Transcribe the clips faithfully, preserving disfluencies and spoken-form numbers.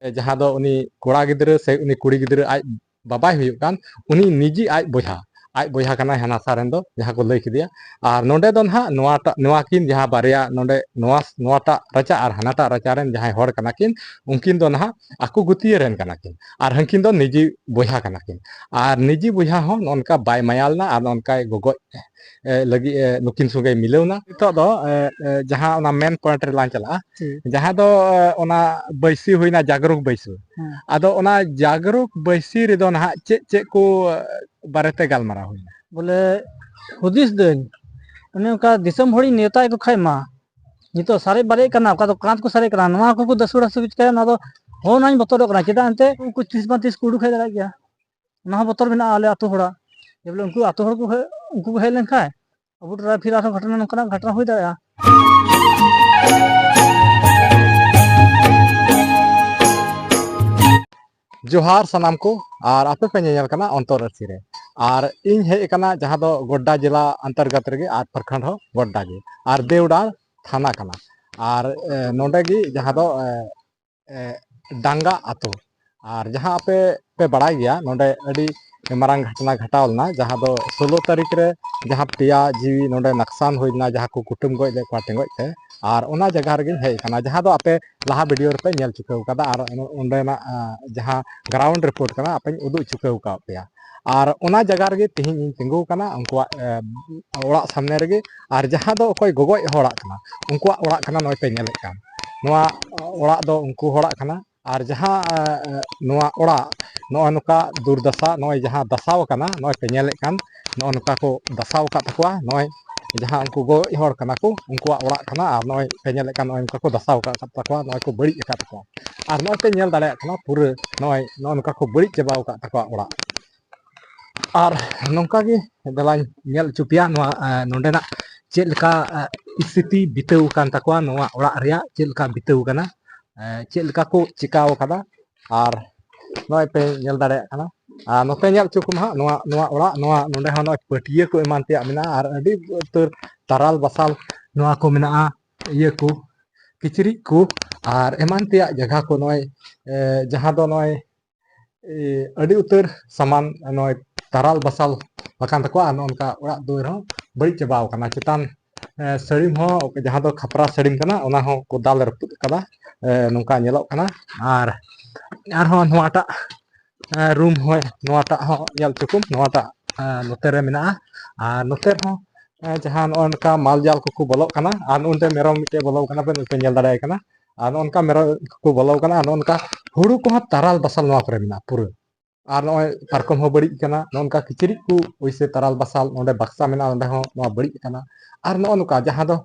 ᱡᱟᱦᱟᱸ ᱫᱚ ᱩᱱᱤ ᱠᱚᱲᱟ ᱜᱤᱫᱽᱨᱟᱹ ᱥᱮ ᱩᱱᱤ ᱠᱩᱲᱤ ᱜᱤᱫᱽᱨᱟᱹ ᱟᱡ ᱵᱟᱵᱟᱭ ᱦᱩᱭᱩᱜ ᱠᱟᱱ, ᱩᱱᱤ ᱱᱤᱡᱮ ᱟᱡ ᱵᱚᱭᱦᱟ, ᱟᱡ ᱵᱚᱭᱦᱟ ᱠᱟᱱᱟᱭ ᱦᱟᱱᱟᱥᱟ ᱨᱮᱱ ᱫᱚ, ᱡᱟᱦᱟᱸ ᱠᱚ ᱞᱟᱹᱭ ᱠᱮᱫᱮᱭᱟ᱾ ᱟᱨ ᱱᱚᱰᱮ ᱫᱚ ᱱᱟᱦᱟᱜ ᱱᱚᱣᱟᱴᱟᱜ, ᱱᱚᱣᱟ ᱠᱤᱱ ᱡᱟᱦᱟᱸ ᱵᱟᱨᱭᱟ ᱱᱚᱰᱮ ᱱᱚᱣᱟ, ᱱᱚᱣᱟᱴᱟᱜ ᱨᱟᱪᱟ ᱟᱨ ᱦᱟᱱᱟᱴᱟᱜ ᱨᱟᱪᱟ ᱨᱮᱱ ᱡᱟᱦᱟᱸᱭ ᱦᱚᱲ ᱠᱟᱱᱟ ᱠᱤᱱ, ᱩᱱᱠᱤᱱ ᱫᱚ ᱱᱟᱦᱟᱜ ᱟᱠᱚ ᱜᱩᱛᱤᱭᱟᱹ ᱨᱮᱱ ᱠᱟᱱᱟ ᱠᱤᱱ, ᱟᱨ ᱦᱟᱹᱱᱠᱤᱱ ᱫᱚ ᱱᱤᱡᱮ ᱵᱚᱭᱦᱟ ᱠᱟᱱᱟ ᱠᱤᱱ᱾ ᱟᱨ ᱱᱤᱡᱮ ᱵᱚᱭᱦᱟ ᱦᱚᱸ ᱱᱚᱜᱼᱚ ᱱᱚᱝᱠᱟ ᱵᱟᱭ ᱢᱟᱭᱟᱞ ᱱᱟ ᱟᱨ ᱱᱚᱜᱼᱚ ᱱᱚᱝᱠᱟᱭ ᱜᱚᱜᱚᱡ ᱮ, ᱞᱟᱹᱜᱤᱫ, ᱮ, ᱱᱩᱠᱤᱱ ᱥᱚᱸᱜᱮ ᱢᱤᱞᱟᱹᱣ ᱱᱟ᱾ ᱱᱤᱛᱚᱜ ᱫᱚ, ᱮ, ᱮ, ᱡᱟᱦᱟᱸ ᱚᱱᱟ ᱢᱮᱱ ᱯᱚᱭᱮᱱᱴ ᱨᱮᱞᱟᱝ ᱪᱟᱞᱟᱜᱼᱟ, ᱦᱩᱸ᱾ ᱡᱟᱦᱟᱸ ᱫᱚ, ᱮ, ᱚᱱᱟ ᱵᱟᱹᱭᱥᱤ ᱦᱩᱭᱱᱟ, ᱡᱟᱜᱽᱨᱩᱠ ᱵᱟᱹᱭᱥᱤ᱾ ᱦᱩᱸ᱾ ᱟᱫᱚ ᱚᱱᱟ ᱡᱟᱜᱽᱨᱩᱠ ᱵᱟᱹᱭᱥᱤ ᱨᱮᱫᱚ ᱱᱟᱦᱟᱜ ᱪᱮᱫ ᱪᱮᱫ ᱠᱚ, ᱮ, ᱵᱟᱨᱮᱛᱮ ᱜᱟᱞᱢᱟᱨᱟᱣ ᱦᱩᱭᱱᱟ? ᱵᱚᱞᱮ, ᱦᱩᱫᱤᱥ ᱫᱟᱹᱧ, ᱚᱱᱮ ᱚᱱᱠᱟ ᱫᱤᱥᱚᱢ ᱦᱚᱲᱤᱧ ᱱᱮᱣᱛᱟᱭᱮᱫ ᱠᱚ ᱠᱷᱟᱡ ᱢᱟ, ᱱᱤᱛᱚᱜ ᱥᱟᱨᱮᱡ ᱵᱟᱨᱮᱡ ᱠᱟᱱᱟ, ᱚᱠᱟ ᱫᱚ ᱠᱟᱸᱛ ᱠᱚ ᱥᱟᱨᱮᱡ ᱠᱟᱱᱟ, ᱱᱚᱣᱟ ᱠᱚᱠᱚ ᱫᱟᱹᱥᱩᱲ ᱦᱟᱹᱥᱩᱲ ᱪᱤᱠᱟᱹᱭᱟ, ᱚᱱᱟ ᱫᱚ ᱦᱚᱸ ᱚᱱᱟᱧ ᱵᱚᱛᱚᱨᱚᱜ ᱠᱟᱱᱟ᱾ ᱪᱮᱫᱟᱜ ᱮᱱᱛᱮ ᱩᱱᱠᱩ ᱛᱤᱥ ᱵᱟᱝ ᱛᱤᱥ ᱠᱚ ᱩᱰᱩᱠ ᱦᱮᱡ ᱫᱟᱲᱮᱭᱟᱜ ᱜᱮᱭᱟ᱾ ᱚᱱᱟ ᱦᱚᱸ ᱵᱚᱛᱚᱨ ᱢᱮᱱᱟᱜᱼᱟ ᱟᱞᱮ ᱟᱹᱛᱩ ᱦᱚᱲᱟᱜ, ᱡᱮ ᱵᱚᱞᱮ ᱩᱱᱠᱩ ᱟᱹᱛᱩ ᱦᱚᱲ ᱠᱚ ᱦᱮᱡ, ᱩᱱᱠᱩ ᱠᱚ ᱦᱮᱡ ᱞᱮᱱᱠᱷᱟᱱ ᱟᱵᱚ ᱴᱚᱞᱟ ᱯᱷᱤᱨ ᱟᱨᱦᱚᱸ ᱜᱷᱚᱴᱚᱱᱟ, ᱱᱚᱝᱠᱟᱱᱟᱜ ᱜᱷᱚᱴᱚᱱᱟ ᱦᱩᱭ ᱫᱟᱲᱮᱭᱟᱜᱼᱟ᱾ ᱡᱚᱦᱟᱨ ᱥᱟᱱᱟᱢ ᱠᱚ, ᱟᱨ ᱟᱯᱮ ᱯᱮ ᱧᱮᱧᱮᱞ ᱠᱟᱱᱟ ᱚᱱᱛᱚᱨ ᱟᱹᱨᱥᱤ ᱨᱮ᱾ ᱟᱨ ᱤᱧ ᱦᱮᱡ ᱟᱠᱟᱱᱟ ᱡᱟᱦᱟᱸ ᱫᱚ ᱜᱚᱰᱰᱟ ᱡᱮᱞᱟ ᱚᱱᱛᱚᱨᱜᱚᱛ ᱨᱮᱜᱮ, ᱟᱨ ᱯᱨᱚᱠᱷᱚᱸᱰ ᱦᱚᱸ ᱜᱚᱰᱰᱟ ᱜᱮ, ᱟᱨ ᱫᱮᱣᱰᱟᱸᱲ ᱛᱷᱟᱱᱟ ᱠᱟᱱᱟ᱾ ᱟᱨ, ᱮ, ᱱᱚᱰᱮ ᱜᱮ ᱡᱟᱦᱟᱸ ᱫᱚ, ᱮ, ᱮ, ᱰᱟᱝᱜᱟ ᱟᱛᱳ᱾ ᱟᱨ ᱡᱟᱦᱟᱸ ᱟᱯᱮ ᱯᱮ ᱵᱟᱲᱟᱭ ᱜᱮᱭᱟ, ᱱᱚᱰᱮ ᱟᱹᱰᱤ ᱢᱟᱨᱟᱝ ᱜᱷᱚᱴᱚᱱᱟ ᱜᱷᱚᱴᱟᱣ ᱞᱮᱱᱟ, ᱡᱟᱦᱟᱸ ᱫᱚ ᱥᱳᱞᱳ ᱛᱟᱹᱨᱤᱠᱷ ᱨᱮ ᱡᱟᱦᱟᱸ ᱯᱮᱭᱟ ᱡᱤᱣᱤ ᱱᱚᱰᱮ ᱱᱟᱠᱥᱟᱱ ᱦᱩᱭ ᱞᱮᱱᱟ, ᱡᱟᱦᱟᱸ ᱠᱚ ᱠᱩᱴᱟᱹᱢ ᱜᱚᱡ ᱞᱮᱫ ᱠᱚᱣᱟ ᱴᱮᱸᱜᱚᱡ ᱛᱮ᱾ ᱟᱨ ᱚᱱᱟ ᱡᱟᱭᱜᱟ ᱨᱮᱜᱮᱧ ᱦᱮᱡ ᱟᱠᱟᱱᱟ, ᱡᱟᱦᱟᱸ ᱫᱚ ᱟᱯᱮ ᱞᱟᱦᱟ ᱵᱷᱤᱰᱤᱭᱳ ᱨᱮᱯᱮ ᱧᱮᱞ ᱪᱩᱠᱟᱹᱣ ᱠᱟᱫᱟ᱾ ᱟᱨ ᱚᱸᱰᱮᱱᱟᱜ, ᱟ, ᱡᱟᱦᱟᱸ ᱜᱨᱟᱣᱩᱱᱰ ᱨᱤᱯᱳᱨᱴ ᱠᱟᱱᱟ, ᱟᱯᱮᱧ ᱩᱫᱩᱜ ᱪᱩᱠᱟᱹᱣ ᱟᱠᱟᱫ ᱯᱮᱭᱟ᱾ ᱟᱨ ᱚᱱᱟ ᱡᱟᱭᱜᱟ ᱨᱮᱜᱮ ᱛᱮᱦᱮᱧ ᱤᱧ ᱛᱤᱸᱜᱩ ᱟᱠᱟᱱᱟ, ᱩᱱᱠᱩᱣᱟᱜ, ᱮ, ᱚᱲᱟᱜ ᱥᱟᱢᱱᱮ ᱨᱮᱜᱮ᱾ ᱟᱨ ᱡᱟᱦᱟᱸ ᱫᱚ ᱚᱠᱚᱭ ᱜᱚᱜᱚᱡ ᱦᱚᱲᱟᱜ ᱠᱟᱱᱟ, ᱩᱱᱠᱩᱣᱟᱜ ᱚᱲᱟᱜ ᱠᱟᱱᱟ, ᱱᱚᱜᱼᱚᱭ ᱯᱮ ᱧᱮᱞᱮᱫ ᱠᱟᱱ᱾ ᱱᱚᱣᱟ ᱚᱲᱟᱜ ᱫᱚ ᱩᱱᱠᱩ ᱦᱚᱲᱟᱜ ᱠᱟᱱᱟ᱾ ᱟᱨ ᱡᱟᱦᱟᱸ, ᱮ, ᱱᱚᱣᱟ ᱚᱲᱟᱜ ᱱᱚᱜᱼᱚᱭ ᱱᱚᱝᱠᱟ ᱫᱩᱨᱫᱟᱥᱟ, ᱱᱚᱜᱼᱚᱭ ᱡᱟᱦᱟᱸ ᱫᱟᱥᱟᱣ ᱟᱠᱟᱱᱟ, ᱱᱚᱜᱼᱚᱭ ᱯᱮ ᱧᱮᱞᱮᱫ ᱠᱟᱱ, ᱱᱚᱜᱼᱚ ᱱᱚᱝᱠᱟ ᱠᱚ ᱫᱟᱥᱟᱣ ᱟᱠᱟᱫ ᱛᱟᱠᱚᱣᱟ᱾ ᱱᱚᱜᱼᱚᱭ ᱡᱟᱦᱟᱸ ᱩᱱᱠᱩ ᱜᱚᱡ ᱦᱚᱲ ᱠᱟᱱᱟ ᱠᱚ, ᱩᱱᱠᱩᱣᱟᱜ ᱚᱲᱟᱜ ᱠᱟᱱᱟ᱾ ᱟᱨ ᱱᱚᱜᱼᱚᱭ ᱯᱮ ᱧᱮᱞᱮᱫ ᱠᱟᱱ, ᱱᱚᱜᱼᱚᱭ ᱱᱚᱝᱠᱟ ᱠᱚ ᱫᱟᱥᱟᱣ ᱟᱠᱟᱫ ᱛᱟᱠᱚᱣᱟ, ᱱᱚᱜᱼᱚᱭ ᱠᱚ ᱵᱟᱹᱲᱤᱡ ᱟᱠᱟᱫ ᱛᱟᱠᱚᱣᱟ᱾ ᱟᱨ ᱱᱚᱜᱼᱚᱭ ᱯᱮ ᱧᱮᱞ ᱫᱟᱲᱮᱭᱟᱜ ᱠᱟᱱᱟ, ᱯᱩᱨᱟᱹ ᱱᱚᱜᱼᱚᱭ ᱱᱚᱜᱼᱚ ᱱᱚᱝᱠᱟ ᱠᱚ ᱵᱟᱹᱲᱤᱡ ᱪᱟᱵᱟᱣ ᱟᱠᱟᱫ ᱛᱟᱠᱚᱣᱟ ᱚᱲᱟᱜ᱾ ᱟᱨ ᱱᱚᱝᱠᱟ ᱜᱮ ᱫᱮᱞᱟᱧ ᱧᱮᱞ ᱦᱚᱪᱚ ᱯᱮᱭᱟ ᱱᱚᱣᱟ, ᱮ, ᱱᱚᱸᱰᱮᱱᱟᱜ ᱪᱮᱫ ᱞᱮᱠᱟ, ᱮ, ᱥᱛᱷᱤᱛᱤ ᱵᱤᱛᱟᱹᱣ ᱟᱠᱟᱱ ᱛᱟᱠᱚᱣᱟ, ᱱᱚᱣᱟ ᱚᱲᱟᱜ ᱨᱮᱭᱟᱜ ᱪᱮᱫ ᱞᱮᱠᱟ ᱵᱤᱛᱟᱹᱣ ᱟᱠᱟᱱᱟ, ᱮ, ᱪᱮᱫ ᱞᱮᱠᱟ ᱠᱚ ᱪᱤᱠᱟᱣ ᱟᱠᱟᱫᱟ᱾ ᱟᱨ ᱱᱚᱜᱼᱚᱭ ᱯᱮ ᱧᱮᱞ ᱫᱟᱲᱮᱭᱟᱜ ᱠᱟᱱᱟ᱾ ᱟᱨ ᱱᱚᱛᱮ ᱧᱮᱞ ᱦᱚᱪᱚ ᱠᱚᱢ ᱦᱟᱸᱜ, ᱱᱚᱣᱟ, ᱱᱚᱣᱟ ᱚᱲᱟᱜ, ᱱᱚᱣᱟ, ᱱᱚᱸᱰᱮ ᱦᱚᱸ ᱱᱚᱜᱼᱚᱭ ᱯᱟᱹᱴᱭᱟᱹ ᱠᱚ ᱮᱢᱟᱱ ᱛᱮᱭᱟᱜ ᱢᱮᱱᱟᱜᱼᱟ᱾ ᱟᱨ ᱟᱹᱰᱤ ᱩᱛᱟᱹᱨ ᱛᱟᱨᱟᱞ ᱵᱟᱥᱟᱞ ᱱᱚᱣᱟ ᱠᱚ ᱢᱮᱱᱟᱜᱼᱟ, ᱤᱭᱟᱹ ᱠᱚ, ᱠᱤᱪᱨᱤᱡ ᱠᱚ ᱟᱨ ᱮᱢᱟᱱ ᱛᱮᱭᱟᱜ ᱡᱟᱭᱜᱟ ᱠᱚ ᱱᱚᱜᱼᱚᱭ, ᱮ, ᱡᱟᱦᱟᱸ ᱫᱚ ᱱᱚᱜᱼᱚᱭ, ᱮ, ᱟᱹᱰᱤ ᱩᱛᱟᱹᱨ ᱥᱟᱢᱟᱱ ᱱᱚᱜᱼᱚᱭ ᱛᱟᱨᱟᱞ ᱵᱟᱥᱟᱞ ᱟᱠᱟᱱ ᱛᱟᱠᱚᱣᱟ᱾ ᱟᱨ ᱱᱚᱜᱼᱚ ᱱᱚᱝᱠᱟ ᱚᱲᱟᱜ ᱫᱩᱣᱟᱹᱨ ᱦᱚᱸ ᱵᱟᱹᱲᱤᱡ ᱪᱟᱵᱟᱣ ᱟᱠᱟᱱᱟ᱾ ᱪᱮᱛᱟᱱ, ᱮ, ᱥᱟᱹᱲᱤᱢ ᱦᱚᱸ, ᱡᱟᱦᱟᱸ ᱫᱚ ᱠᱷᱟᱯᱨᱟ ᱥᱟᱹᱲᱤᱢ ᱠᱟᱱᱟ, ᱚᱱᱟ ᱦᱚᱸ ᱠᱚ ᱫᱟᱞ ᱨᱟᱹᱯᱩᱫ ᱟᱠᱟᱫᱟ᱾ ᱮ, ᱱᱚᱝᱠᱟ ᱧᱮᱞᱚᱜ ᱠᱟᱱᱟ᱾ ᱟᱨ ᱟᱨᱦᱚᱸ ᱱᱚᱣᱟᱴᱟᱜ, ᱮ, ᱨᱩᱢ ᱦᱚᱸ, ᱱᱚᱣᱟᱴᱟᱜ ᱦᱚᱸ ᱧᱮᱞ ᱦᱚᱪᱚ ᱠᱚᱢ, ᱱᱚᱣᱟᱴᱟᱜ, ᱮ, ᱱᱚᱛᱮ ᱨᱮ ᱢᱮᱱᱟᱜᱼᱟ᱾ ᱟᱨ ᱱᱚᱛᱮ ᱨᱮᱦᱚᱸ, ᱮ, ᱡᱟᱦᱟᱸ ᱱᱚᱜᱼᱚᱭ ᱱᱚᱝᱠᱟ ᱢᱟᱞ ᱡᱟᱞ ᱠᱚᱠᱚ ᱵᱚᱞᱚᱜ ᱠᱟᱱᱟ, ᱟᱨ ᱱᱚᱜᱼᱚᱭ ᱱᱚᱛᱮ ᱢᱮᱨᱚᱢ ᱢᱤᱫᱴᱮᱡ ᱵᱚᱞᱚ ᱠᱟᱱᱟ, ᱵᱮᱱ ᱧᱮᱞ ᱫᱟᱲᱮᱭᱟᱭ ᱠᱟᱱᱟ᱾ ᱟᱨ ᱱᱚᱜᱼᱚ ᱱᱚᱝᱠᱟ ᱢᱮᱨᱚᱢ ᱠᱚ ᱵᱚᱞᱚ ᱠᱟᱱᱟ, ᱟᱨ ᱱᱚᱜᱼᱚ ᱱᱚᱝᱠᱟ ᱦᱩᱲᱩ ᱠᱚᱦᱚᱸ ᱛᱟᱨᱟᱞ ᱵᱟᱥᱟᱞ ᱱᱚᱣᱟ ᱠᱚᱨᱮ ᱢᱮᱱᱟᱜᱼᱟ ᱯᱩᱨᱟᱹ᱾ ᱟᱨ ᱱᱚᱜᱼᱚᱭ ᱯᱟᱨᱠᱚᱢ ᱦᱚᱸ ᱵᱟᱹᱲᱤᱡ ᱠᱟᱱᱟ, ᱱᱚᱜᱼᱚ ᱱᱚᱝᱠᱟ ᱠᱤᱪᱨᱤᱡ ᱠᱚ ᱚᱭᱥᱮ ᱛᱟᱨᱟᱞ ᱵᱟᱥᱟᱞ ᱱᱚᱰᱮ ᱵᱟᱠᱥᱟ ᱢᱮᱱᱟᱜᱼᱟ, ᱱᱚᱰᱮ ᱦᱚᱸ ᱱᱚᱣᱟ ᱵᱟᱹᱲᱤᱡ ᱠᱟᱱᱟ᱾ ᱟᱨ ᱱᱚᱜᱼᱚ ᱱᱚᱝᱠᱟ ᱡᱟᱦᱟᱸ ᱫᱚ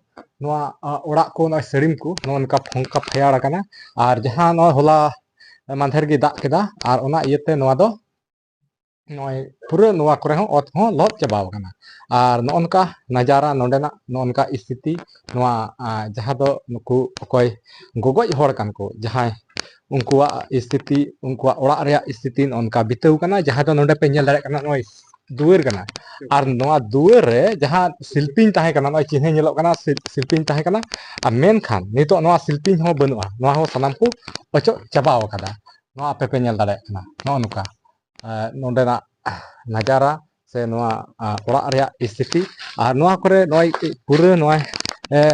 ᱱᱚᱣᱟ, ᱟ, ᱚᱲᱟᱜ ᱠᱚ ᱱᱚᱜᱼᱚᱭ ᱥᱟᱹᱲᱤᱢ ᱠᱚ ᱱᱚᱜᱼᱚ ᱱᱚᱝᱠᱟ ᱯᱷᱚᱝᱠᱟ ᱯᱷᱟᱭᱟᱲ ᱟᱠᱟᱱᱟ᱾ ᱟᱨ ᱡᱟᱦᱟᱸ ᱱᱚᱜᱼᱚᱭ ᱦᱚᱞᱟ ᱢᱟᱫᱷᱮᱨ ᱜᱮ ᱫᱟᱜ ᱠᱮᱫᱟ, ᱟᱨ ᱚᱱᱟ ᱤᱭᱟᱹᱛᱮ ᱱᱚᱣᱟ ᱫᱚ ᱱᱚᱜᱼᱚᱭ ᱯᱩᱨᱟᱹ ᱱᱚᱣᱟ ᱠᱚᱨᱮ ᱦᱚᱸ ᱚᱛ ᱦᱚᱸ ᱞᱚᱦᱚᱫ ᱪᱟᱵᱟᱣ ᱟᱠᱟᱱᱟ᱾ ᱟᱨ ᱱᱚᱜᱼᱚ ᱱᱚᱝᱠᱟ ᱱᱟᱡᱟᱨᱟ ᱱᱚᱰᱮᱱᱟᱜ, ᱱᱚᱜᱼᱚ ᱱᱚᱝᱠᱟ ᱥᱛᱷᱤᱛᱤ, ᱱᱚᱣᱟ, ᱟ, ᱡᱟᱦᱟᱸ ᱫᱚ ᱱᱩᱠᱩ ᱚᱠᱚᱭ ᱜᱚᱜᱚᱡ ᱦᱚᱲ ᱠᱟᱱ ᱠᱚ ᱡᱟᱦᱟᱸᱭ, ᱩᱱᱠᱩᱣᱟᱜ ᱥᱛᱷᱤᱛᱤ, ᱩᱱᱠᱩᱣᱟᱜ ᱚᱲᱟᱜ ᱨᱮᱭᱟᱜ ᱥᱛᱷᱤᱛᱤ ᱱᱚᱜᱼᱚ ᱱᱚᱝᱠᱟ ᱵᱤᱛᱟᱹᱣ ᱠᱟᱱᱟ᱾ ᱡᱟᱦᱟᱸ ᱫᱚ ᱱᱚᱰᱮ ᱯᱮ ᱧᱮᱞ ᱫᱟᱲᱮᱭᱟᱜ ᱠᱟᱱᱟ, ᱱᱚᱜᱼᱚᱭ ᱫᱩᱣᱟᱹᱨ ᱠᱟᱱᱟ᱾ ᱟᱨ ᱱᱚᱣᱟ ᱫᱩᱣᱟᱹᱨ ᱨᱮ ᱡᱟᱦᱟᱸ ᱥᱤᱞᱯᱤᱧ ᱛᱟᱦᱮᱸ ᱠᱟᱱᱟ, ᱱᱚᱜᱼᱚᱭ ᱪᱤᱱᱦᱟᱹ ᱧᱮᱞᱚᱜ ᱠᱟᱱᱟ, ᱥᱤᱞ-, ᱥᱤᱞᱯᱤᱧ ᱛᱟᱦᱮᱸ ᱠᱟᱱᱟ᱾ ᱟᱨ ᱢᱮᱱᱠᱷᱟᱱ ᱱᱤᱛᱚᱜ ᱱᱚᱣᱟ ᱥᱤᱞᱯᱤᱧ ᱦᱚᱸ ᱵᱟᱹᱱᱩᱜᱼᱟ, ᱱᱚᱣᱟ ᱦᱚᱸ ᱥᱟᱱᱟᱢ ᱠᱚ ᱚᱪᱚᱜ ᱪᱟᱵᱟᱣ ᱟᱠᱟᱫᱟ᱾ ᱱᱚᱣᱟ ᱟᱯᱮ ᱯᱮ ᱧᱮᱞ ᱫᱟᱲᱮᱭᱟᱜ ᱠᱟᱱᱟ, ᱱᱚᱜᱼᱚ ᱱᱚᱝᱠᱟ, ᱮ, ᱱᱚᱰᱮᱱᱟᱜ ᱱᱟᱡᱟᱨᱟ ᱥᱮ ᱱᱚᱣᱟ, ᱟ, ᱚᱲᱟᱜ ᱨᱮᱭᱟᱜ ᱥᱛᱷᱤᱛᱤ᱾ ᱟᱨ ᱱᱚᱣᱟ ᱠᱚᱨᱮ ᱱᱚᱜᱼᱚᱭ ᱯᱩᱨᱟᱹ ᱱᱚᱣᱟ, ᱮ,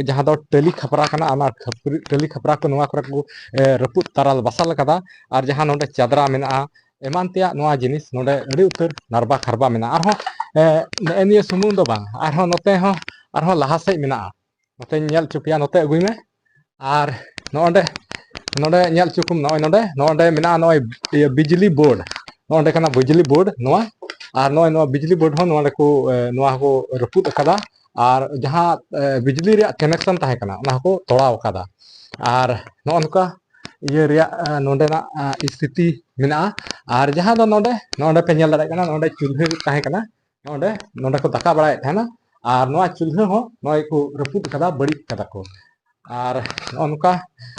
ᱡᱟᱦᱟᱸ ᱫᱚ ᱴᱟᱹᱞᱤ ᱠᱷᱟᱯᱨᱟ ᱠᱟᱱᱟ, ᱚᱱᱟ ᱠᱷᱟᱹᱯᱨᱤ-, ᱴᱟᱹᱞᱤ ᱠᱷᱟᱯᱨᱟ ᱠᱚ ᱱᱚᱣᱟ ᱠᱚᱨᱮ ᱠᱚ, ᱮ, ᱨᱟᱹᱯᱩᱫ ᱛᱟᱨᱟᱞ ᱵᱟᱥᱟᱞ ᱟᱠᱟᱫᱟ᱾ ᱟᱨ ᱡᱟᱦᱟᱸ ᱱᱚᱰᱮ ᱪᱟᱫᱽᱨᱟ ᱢᱮᱱᱟᱜᱼᱟ, ᱮᱢᱟᱱ ᱛᱮᱭᱟᱜ ᱱᱚᱣᱟ ᱡᱤᱱᱤᱥ ᱱᱚᱰᱮ ᱟᱹᱰᱤ ᱩᱛᱟᱹᱨ ᱱᱟᱨᱵᱟ ᱠᱷᱟᱨᱵᱟ ᱢᱮᱱᱟᱜᱼᱟ᱾ ᱟᱨᱦᱚᱸ, ᱮ, ᱱᱮᱜᱼᱮ ᱱᱤᱭᱟᱹ ᱥᱩᱢᱩᱝ ᱫᱚ ᱵᱟᱝ, ᱟᱨᱦᱚᱸ ᱱᱚᱛᱮ ᱦᱚᱸ, ᱟᱨᱦᱚᱸ ᱞᱟᱦᱟ ᱥᱮᱫ ᱢᱮᱱᱟᱜᱼᱟ᱾ ᱱᱚᱛᱮᱧ ᱧᱮᱞ ᱦᱚᱪᱚ ᱯᱮᱭᱟ, ᱱᱚᱛᱮ ᱟᱹᱜᱩᱭ ᱢᱮ᱾ ᱟᱨ ᱱᱚᱜᱼᱚᱸᱰᱮ, ᱱᱚᱰᱮ ᱧᱮᱞ ᱦᱚᱪᱚ ᱠᱚᱢ, ᱱᱚᱜᱼᱚᱭ ᱱᱚᱰᱮ, ᱱᱚᱰᱮ ᱢᱮᱱᱟᱜᱼᱟ ᱱᱚᱜᱼᱚᱭ ᱤᱭᱟᱹ ᱵᱤᱡᱽᱞᱤ ᱵᱳᱨᱰ, ᱱᱚᱜᱼᱚᱸᱰᱮ ᱠᱟᱱᱟ ᱵᱤᱡᱽᱞᱤ ᱵᱳᱨᱰ ᱱᱚᱣᱟ᱾ ᱟᱨ ᱱᱚᱜᱼᱚᱭ ᱱᱚᱣᱟ ᱵᱤᱡᱽᱞᱤ ᱵᱳᱨᱰ ᱦᱚᱸ ᱱᱚᱰᱮ ᱠᱚ, ᱮ, ᱱᱚᱣᱟ ᱦᱚᱸᱠᱚ ᱨᱟᱹᱯᱩᱫ ᱟᱠᱟᱫᱟ᱾ ᱟᱨ ᱡᱟᱦᱟᱸ, ᱮ, ᱵᱤᱡᱽᱞᱤ ᱨᱮᱭᱟᱜ ᱠᱟᱱᱮᱠᱥᱚᱱ ᱛᱟᱦᱮᱸ ᱠᱟᱱᱟ, ᱚᱱᱟ ᱦᱚᱸᱠᱚ ᱛᱚᱲᱟᱣ ᱟᱠᱟᱫᱟ᱾ ᱟᱨ ᱱᱚᱜᱼᱚ ᱱᱚᱝᱠᱟ ᱤᱭᱟᱹ ᱨᱮᱭᱟᱜ, ᱮ, ᱱᱚᱰᱮᱱᱟᱜ, ᱮ, ᱥᱛᱷᱤᱛᱤ ᱢᱮᱱᱟᱜᱼᱟ᱾ ᱟᱨ ᱡᱟᱦᱟᱸ ᱫᱚ ᱱᱚᱰᱮ, ᱱᱚᱰᱮ ᱯᱮ ᱧᱮᱞ ᱫᱟᱲᱮᱭᱟᱜ ᱠᱟᱱᱟ, ᱱᱚᱰᱮ ᱪᱩᱞᱦᱟᱹ ᱛᱟᱦᱮᱸ ᱠᱟᱱᱟ, ᱱᱚᱰᱮ, ᱱᱚᱰᱮ ᱠᱚ ᱫᱟᱠᱟ ᱵᱟᱲᱟᱭᱮᱫ ᱛᱟᱦᱮᱱᱟ᱾ ᱟᱨ ᱱᱚᱣᱟ ᱪᱩᱞᱦᱟᱹ ᱦᱚᱸ ᱱᱚᱜᱼᱚᱭ ᱠᱚ ᱨᱟᱹᱯᱩᱫ ᱠᱟᱫᱟ, ᱵᱟᱹᱲᱤᱡ ᱠᱟᱫᱟ ᱠᱚ᱾ ᱟᱨ ᱱᱚᱜᱼᱚ ᱱᱚᱝᱠᱟ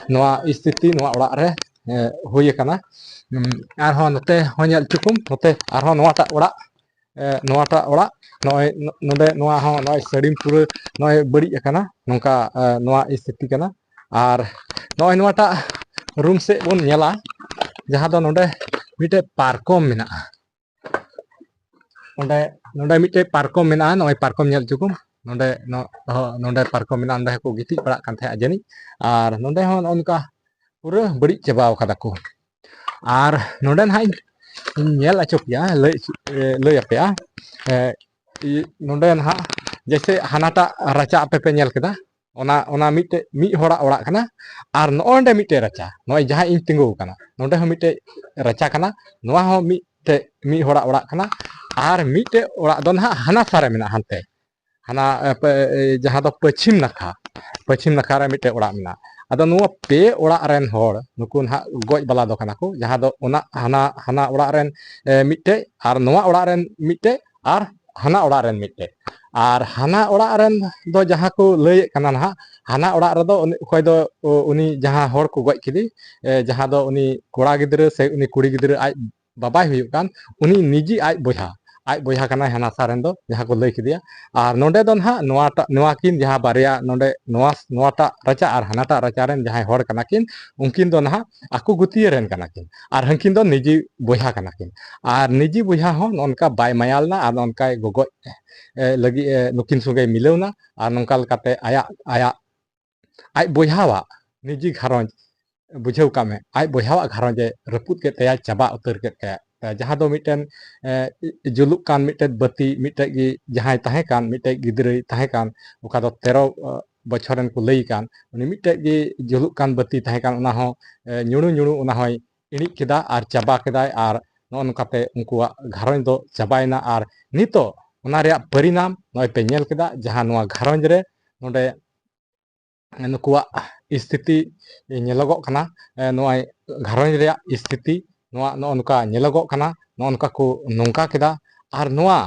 ᱱᱚᱣᱟ ᱥᱛᱷᱤᱛᱤ ᱱᱚᱣᱟ ᱚᱲᱟᱜ ᱨᱮ, ᱮ, ᱦᱩᱭ ᱟᱠᱟᱱᱟ᱾ ᱩᱢ, ᱟᱨᱦᱚᱸ ᱱᱚᱛᱮ ᱦᱚᱸ ᱧᱮᱞ ᱦᱚᱪᱚ ᱠᱚᱢ, ᱱᱚᱛᱮ ᱟᱨᱦᱚᱸ ᱱᱚᱣᱟᱴᱟᱜ ᱚᱲᱟᱜ, ᱮ, ᱱᱚᱣᱟᱴᱟᱜ ᱚᱲᱟᱜ ᱱᱚᱜᱼᱚᱭ ᱱᱚ-, ᱱᱚᱰᱮ ᱱᱚᱣᱟ ᱦᱚᱸ ᱱᱚᱜᱼᱚᱭ ᱥᱟᱹᱲᱤᱢ ᱯᱩᱨᱟᱹ ᱱᱚᱜᱼᱚᱭ ᱵᱟᱹᱲᱤᱡ ᱟᱠᱟᱱᱟ, ᱱᱚᱝᱠᱟ, ᱮ, ᱱᱚᱣᱟ ᱥᱛᱷᱤᱛᱤ ᱠᱟᱱᱟ᱾ ᱟᱨ ᱱᱚᱜᱼᱚᱭ ᱱᱚᱣᱟᱴᱟᱜ ᱨᱩᱢ ᱥᱮᱫ ᱵᱚᱱ ᱧᱮᱞᱟ, ᱡᱟᱦᱟᱸ ᱫᱚ ᱱᱚᱰᱮ ᱢᱤᱫᱴᱮᱡ ᱯᱟᱨᱠᱚᱢ ᱢᱮᱱᱟᱜᱼᱟ᱾ ᱱᱚᱰᱮ ᱱᱚᱰᱮ ᱢᱤᱫᱴᱮᱡ ᱯᱟᱨᱠᱚᱢ ᱢᱮᱱᱟᱜᱼᱟ᱾ ᱱᱚᱜᱼᱚᱭ ᱯᱟᱨᱠᱚᱢ ᱧᱮᱞ ᱦᱚᱪᱚ ᱠᱚᱢ᱾ ᱱᱚᱰᱮ ᱱᱚ-, ᱦᱚ, ᱱᱚᱰᱮ ᱯᱟᱨᱠᱚᱢ ᱢᱮᱱᱟᱜᱼᱟ, ᱱᱚᱰᱮ ᱦᱚᱸᱠᱚ ᱜᱤᱛᱤᱡ ᱵᱟᱲᱟᱜ ᱠᱟᱱ ᱛᱟᱦᱮᱸᱫ ᱡᱟᱹᱱᱤᱡ᱾ ᱟᱨ ᱱᱚᱰᱮ ᱦᱚᱸ ᱱᱚᱜᱼᱚ ᱱᱚᱝᱠᱟ ᱯᱩᱨᱟᱹ ᱵᱟᱹᱲᱤᱡ ᱪᱟᱵᱟᱣ ᱠᱟᱫᱟ ᱠᱚ᱾ ᱟᱨ ᱱᱚᱰᱮ ᱱᱟᱦᱟᱜ ᱤᱧ, ᱤᱧ ᱧᱮᱞ ᱦᱚᱪᱚ ᱯᱮᱭᱟ, ᱞᱟᱹᱭ ᱦᱚᱪᱚ-, ᱮ, ᱞᱟᱹᱭ ᱟᱯᱮᱭᱟ᱾ ᱮ, ᱤ-, ᱱᱚᱰᱮ ᱱᱟᱦᱟᱜ ᱡᱮᱭᱥᱮ ᱦᱟᱱᱟᱴᱟᱜ ᱨᱟᱪᱟ ᱟᱯᱮ ᱯᱮ ᱧᱮᱞ ᱠᱮᱫᱟ, ᱚᱱᱟ, ᱚᱱᱟ ᱢᱤᱫᱴᱮᱡ ᱢᱤᱫ ᱦᱚᱲᱟᱜ ᱚᱲᱟᱜ ᱠᱟᱱᱟ᱾ ᱟᱨ ᱱᱚᱜᱼᱚᱭ ᱱᱚᱰᱮ ᱢᱤᱫᱴᱮᱡ ᱨᱟᱪᱟ, ᱱᱚᱜᱼᱚᱭ ᱡᱟᱦᱟᱸ ᱤᱧ ᱛᱤᱸᱜᱩ ᱟᱠᱟᱱᱟ, ᱱᱚᱰᱮ ᱦᱚᱸ ᱢᱤᱫᱴᱮᱡ ᱨᱟᱪᱟ ᱠᱟᱱᱟ, ᱱᱚᱣᱟ ᱦᱚᱸ ᱢᱤᱫᱴᱮᱡ ᱢᱤᱫ ᱦᱚᱲᱟᱜ ᱚᱲᱟᱜ ᱠᱟᱱᱟ᱾ ᱟᱨ ᱢᱤᱫᱴᱮᱡ ᱚᱲᱟᱜ ᱫᱚ ᱱᱟᱦᱟᱜ ᱦᱟᱱᱟ ᱥᱟ ᱨᱮ ᱢᱮᱱᱟᱜᱼᱟ, ᱦᱟᱱᱛᱮ ᱦᱟᱱᱟ, ᱮ, ᱯᱮ-, ᱮ, ᱡᱟᱦᱟᱸ ᱫᱚ ᱯᱟᱹᱪᱷᱤᱢ ᱱᱟᱠᱷᱟ, ᱯᱟᱹᱪᱷᱤᱢ ᱱᱟᱠᱷᱟ ᱨᱮ ᱢᱤᱫᱴᱮᱡ ᱚᱲᱟᱜ ᱢᱮᱱᱟᱜᱼᱟ᱾ ᱟᱫᱚ ᱱᱚᱣᱟ ᱯᱮ ᱚᱲᱟᱜ ᱨᱮᱱ ᱦᱚᱲ ᱱᱩᱠᱩ ᱱᱟᱦᱟᱜ ᱜᱚᱡ ᱵᱟᱞᱟ ᱫᱚ ᱠᱟᱱᱟ ᱠᱚ, ᱡᱟᱦᱟᱸ ᱫᱚ ᱚᱱᱟ ᱦᱟᱱᱟ, ᱦᱟᱱᱟ ᱚᱲᱟᱜ ᱨᱮᱱ, ᱮ, ᱢᱤᱫᱴᱮᱡ, ᱟᱨ ᱱᱚᱣᱟ ᱚᱲᱟᱜ ᱨᱮᱱ ᱢᱤᱫᱴᱮᱡ, ᱟᱨ ᱦᱟᱱᱟ ᱚᱲᱟᱜ ᱨᱮᱱ ᱢᱤᱫᱴᱮᱡ᱾ ᱟᱨ ᱦᱟᱱᱟ ᱚᱲᱟᱜ ᱨᱮᱱ ᱫᱚ ᱡᱟᱦᱟᱸ ᱠᱚ ᱞᱟᱹᱭᱮᱫ ᱠᱟᱱᱟ ᱱᱟᱦᱟᱜ, ᱦᱟᱱᱟ ᱚᱲᱟᱜ ᱨᱮᱫᱚ ᱩᱱᱤ ᱚᱠᱚᱭ ᱫᱚ, ᱩ-, ᱩᱱᱤ ᱡᱟᱦᱟᱸ ᱦᱚᱲ ᱠᱚ ᱜᱚᱡ ᱠᱮᱫᱮ, ᱮ, ᱡᱟᱦᱟᱸ ᱫᱚ ᱩᱱᱤ ᱠᱚᱲᱟ ᱜᱤᱫᱽᱨᱟᱹ ᱥᱮ ᱩᱱᱤ ᱠᱩᱲᱤ ᱜᱤᱫᱽᱨᱟᱹ ᱟᱡ ᱵᱟᱵᱟᱭ ᱦᱩᱭᱩᱜ ᱠᱟᱱ, ᱩᱱᱤ ᱱᱤᱡᱮ ᱟᱡ ᱵᱚᱭᱦᱟ, ᱟᱡ ᱵᱚᱭᱦᱟ ᱠᱟᱱᱟᱭ ᱦᱟᱱᱟ ᱥᱟ ᱨᱮᱱ ᱫᱚ, ᱡᱟᱦᱟᱸ ᱠᱚ ᱞᱟᱹᱭ ᱠᱮᱫᱮᱭᱟ᱾ ᱟᱨ ᱱᱚᱰᱮ ᱫᱚ ᱱᱟᱦᱟᱜ ᱱᱚᱣᱟᱴᱟᱜ, ᱱᱚᱣᱟ ᱠᱤᱱ ᱡᱟᱦᱟᱸ ᱵᱟᱨᱭᱟ ᱱᱚᱰᱮ ᱱᱚᱣᱟ, ᱱᱚᱣᱟᱴᱟᱜ ᱨᱟᱪᱟ ᱟᱨ ᱦᱟᱱᱟᱴᱟᱜ ᱨᱟᱪᱟ ᱨᱮᱱ ᱡᱟᱦᱟᱸᱭ ᱦᱚᱲ ᱠᱟᱱᱟ ᱠᱤᱱ, ᱩᱱᱠᱤᱱ ᱫᱚ ᱱᱟᱦᱟᱜ ᱟᱠᱚ ᱜᱩᱛᱤᱭᱟᱹ ᱨᱮᱱ ᱠᱟᱱᱟ ᱠᱤᱱ, ᱟᱨ ᱦᱟᱱᱠᱤᱱ ᱫᱚ ᱱᱤᱡᱮ ᱵᱚᱭᱦᱟ ᱠᱟᱱᱟ ᱠᱤᱱ᱾ ᱟᱨ ᱱᱤᱡᱮ ᱵᱚᱭᱦᱟ ᱦᱚᱸ ᱱᱚᱜᱼᱚ ᱱᱚᱝᱠᱟ ᱵᱟᱭ ᱢᱟᱭᱟ ᱞᱮᱱᱟ, ᱟᱨ ᱱᱚᱜᱼᱚ ᱱᱚᱝᱠᱟᱭ ᱜᱚᱜᱚᱡ, ᱮ, ᱞᱟᱹᱜᱤᱫ, ᱮ, ᱱᱩᱠᱤᱱ ᱥᱚᱸᱜᱮᱭ ᱢᱤᱞᱟᱹᱣ ᱮᱱᱟ, ᱟᱨ ᱱᱚᱝᱠᱟ ᱞᱮᱠᱟᱛᱮ ᱟᱭᱟᱜ, ᱟᱭᱟᱜ, ᱟᱡ ᱵᱚᱭᱦᱟᱣᱟᱜ ᱱᱤᱡᱮ ᱜᱷᱟᱨᱚᱸᱡᱽ, ᱵᱩᱡᱷᱟᱹᱣ ᱠᱟᱜ ᱢᱮ, ᱟᱡ ᱵᱚᱭᱦᱟᱣᱟᱜ ᱜᱷᱟᱨᱚᱸᱡᱽ ᱮ ᱨᱟᱹᱯᱩᱫ ᱠᱮᱫ ᱛᱟᱭᱟ, ᱪᱟᱵᱟ ᱩᱛᱟᱹᱨ ᱠᱮᱫ ᱛᱟᱭᱟ᱾ ᱡᱟᱦᱟᱸ ᱫᱚ ᱢᱤᱫᱴᱮᱱ, ᱮ, ᱡᱩᱞᱩᱜ ᱠᱟᱱ ᱢᱤᱫᱴᱮᱡ ᱵᱟᱹᱛᱤ, ᱢᱤᱫᱴᱮᱡ ᱜᱮ ᱡᱟᱦᱟᱸᱭ ᱛᱟᱦᱮᱸ ᱠᱟᱱ, ᱢᱤᱫᱴᱮᱡ ᱜᱤᱫᱽᱨᱟᱹᱭ ᱛᱟᱦᱮᱸ ᱠᱟᱱ, ᱚᱠᱟ ᱫᱚ ᱛᱮᱨᱚ, ᱮ, ᱵᱚᱪᱷᱚᱨ ᱨᱮᱱ ᱠᱚ ᱞᱟᱹᱭ ᱠᱟᱱ, ᱩᱱᱤ ᱢᱤᱫᱴᱮᱡ ᱜᱮ ᱡᱩᱞᱩᱜ ᱠᱟᱱ ᱵᱟᱹᱛᱤ ᱛᱟᱦᱮᱸ ᱠᱟᱱ, ᱚᱱᱟ ᱦᱚᱸ, ᱮ, ᱧᱩᱲᱩ ᱧᱩᱲᱩ ᱚᱱᱟ ᱦᱚᱸᱭ ᱤᱬᱤᱡ ᱠᱮᱫᱟ ᱟᱨ ᱪᱟᱵᱟ ᱠᱮᱫᱟᱭ᱾ ᱟᱨ ᱱᱚᱜᱼᱚ ᱱᱚᱝᱠᱟᱛᱮ ᱩᱱᱠᱩᱣᱟᱜ ᱜᱷᱟᱨᱚᱸᱡᱽ ᱫᱚ ᱪᱟᱵᱟᱭᱮᱱᱟ᱾ ᱟᱨ ᱱᱤᱛᱚᱜ ᱚᱱᱟ ᱨᱮᱭᱟᱜ ᱯᱚᱨᱤᱱᱟᱢ ᱱᱚᱜᱼᱚᱭ ᱯᱮ ᱧᱮᱞ ᱠᱮᱫᱟ, ᱡᱟᱦᱟᱸ ᱱᱚᱣᱟ ᱜᱷᱟᱨᱚᱸᱡᱽ ᱨᱮ ᱱᱚᱰᱮ ᱱᱩᱠᱩᱣᱟᱜ ᱥᱛᱷᱤᱛᱤ ᱧᱮᱞᱚᱜᱚᱜ ᱠᱟᱱᱟ᱾ ᱮ, ᱱᱚᱜᱼᱚᱭ ᱜᱷᱟᱨᱚᱸᱡᱽ ᱨᱮᱭᱟᱜ ᱥᱛᱷᱤᱛᱤ ᱱᱚᱣᱟ ᱱᱚᱜᱼᱚ ᱱᱚᱝᱠᱟ ᱧᱮᱞᱚᱜᱚᱜ ᱠᱟᱱᱟ, ᱱᱚᱜᱼᱚ ᱱᱚᱝᱠᱟ ᱠᱚ ᱱᱚᱝᱠᱟ ᱠᱮᱫᱟ᱾ ᱟᱨ ᱱᱚᱣᱟ,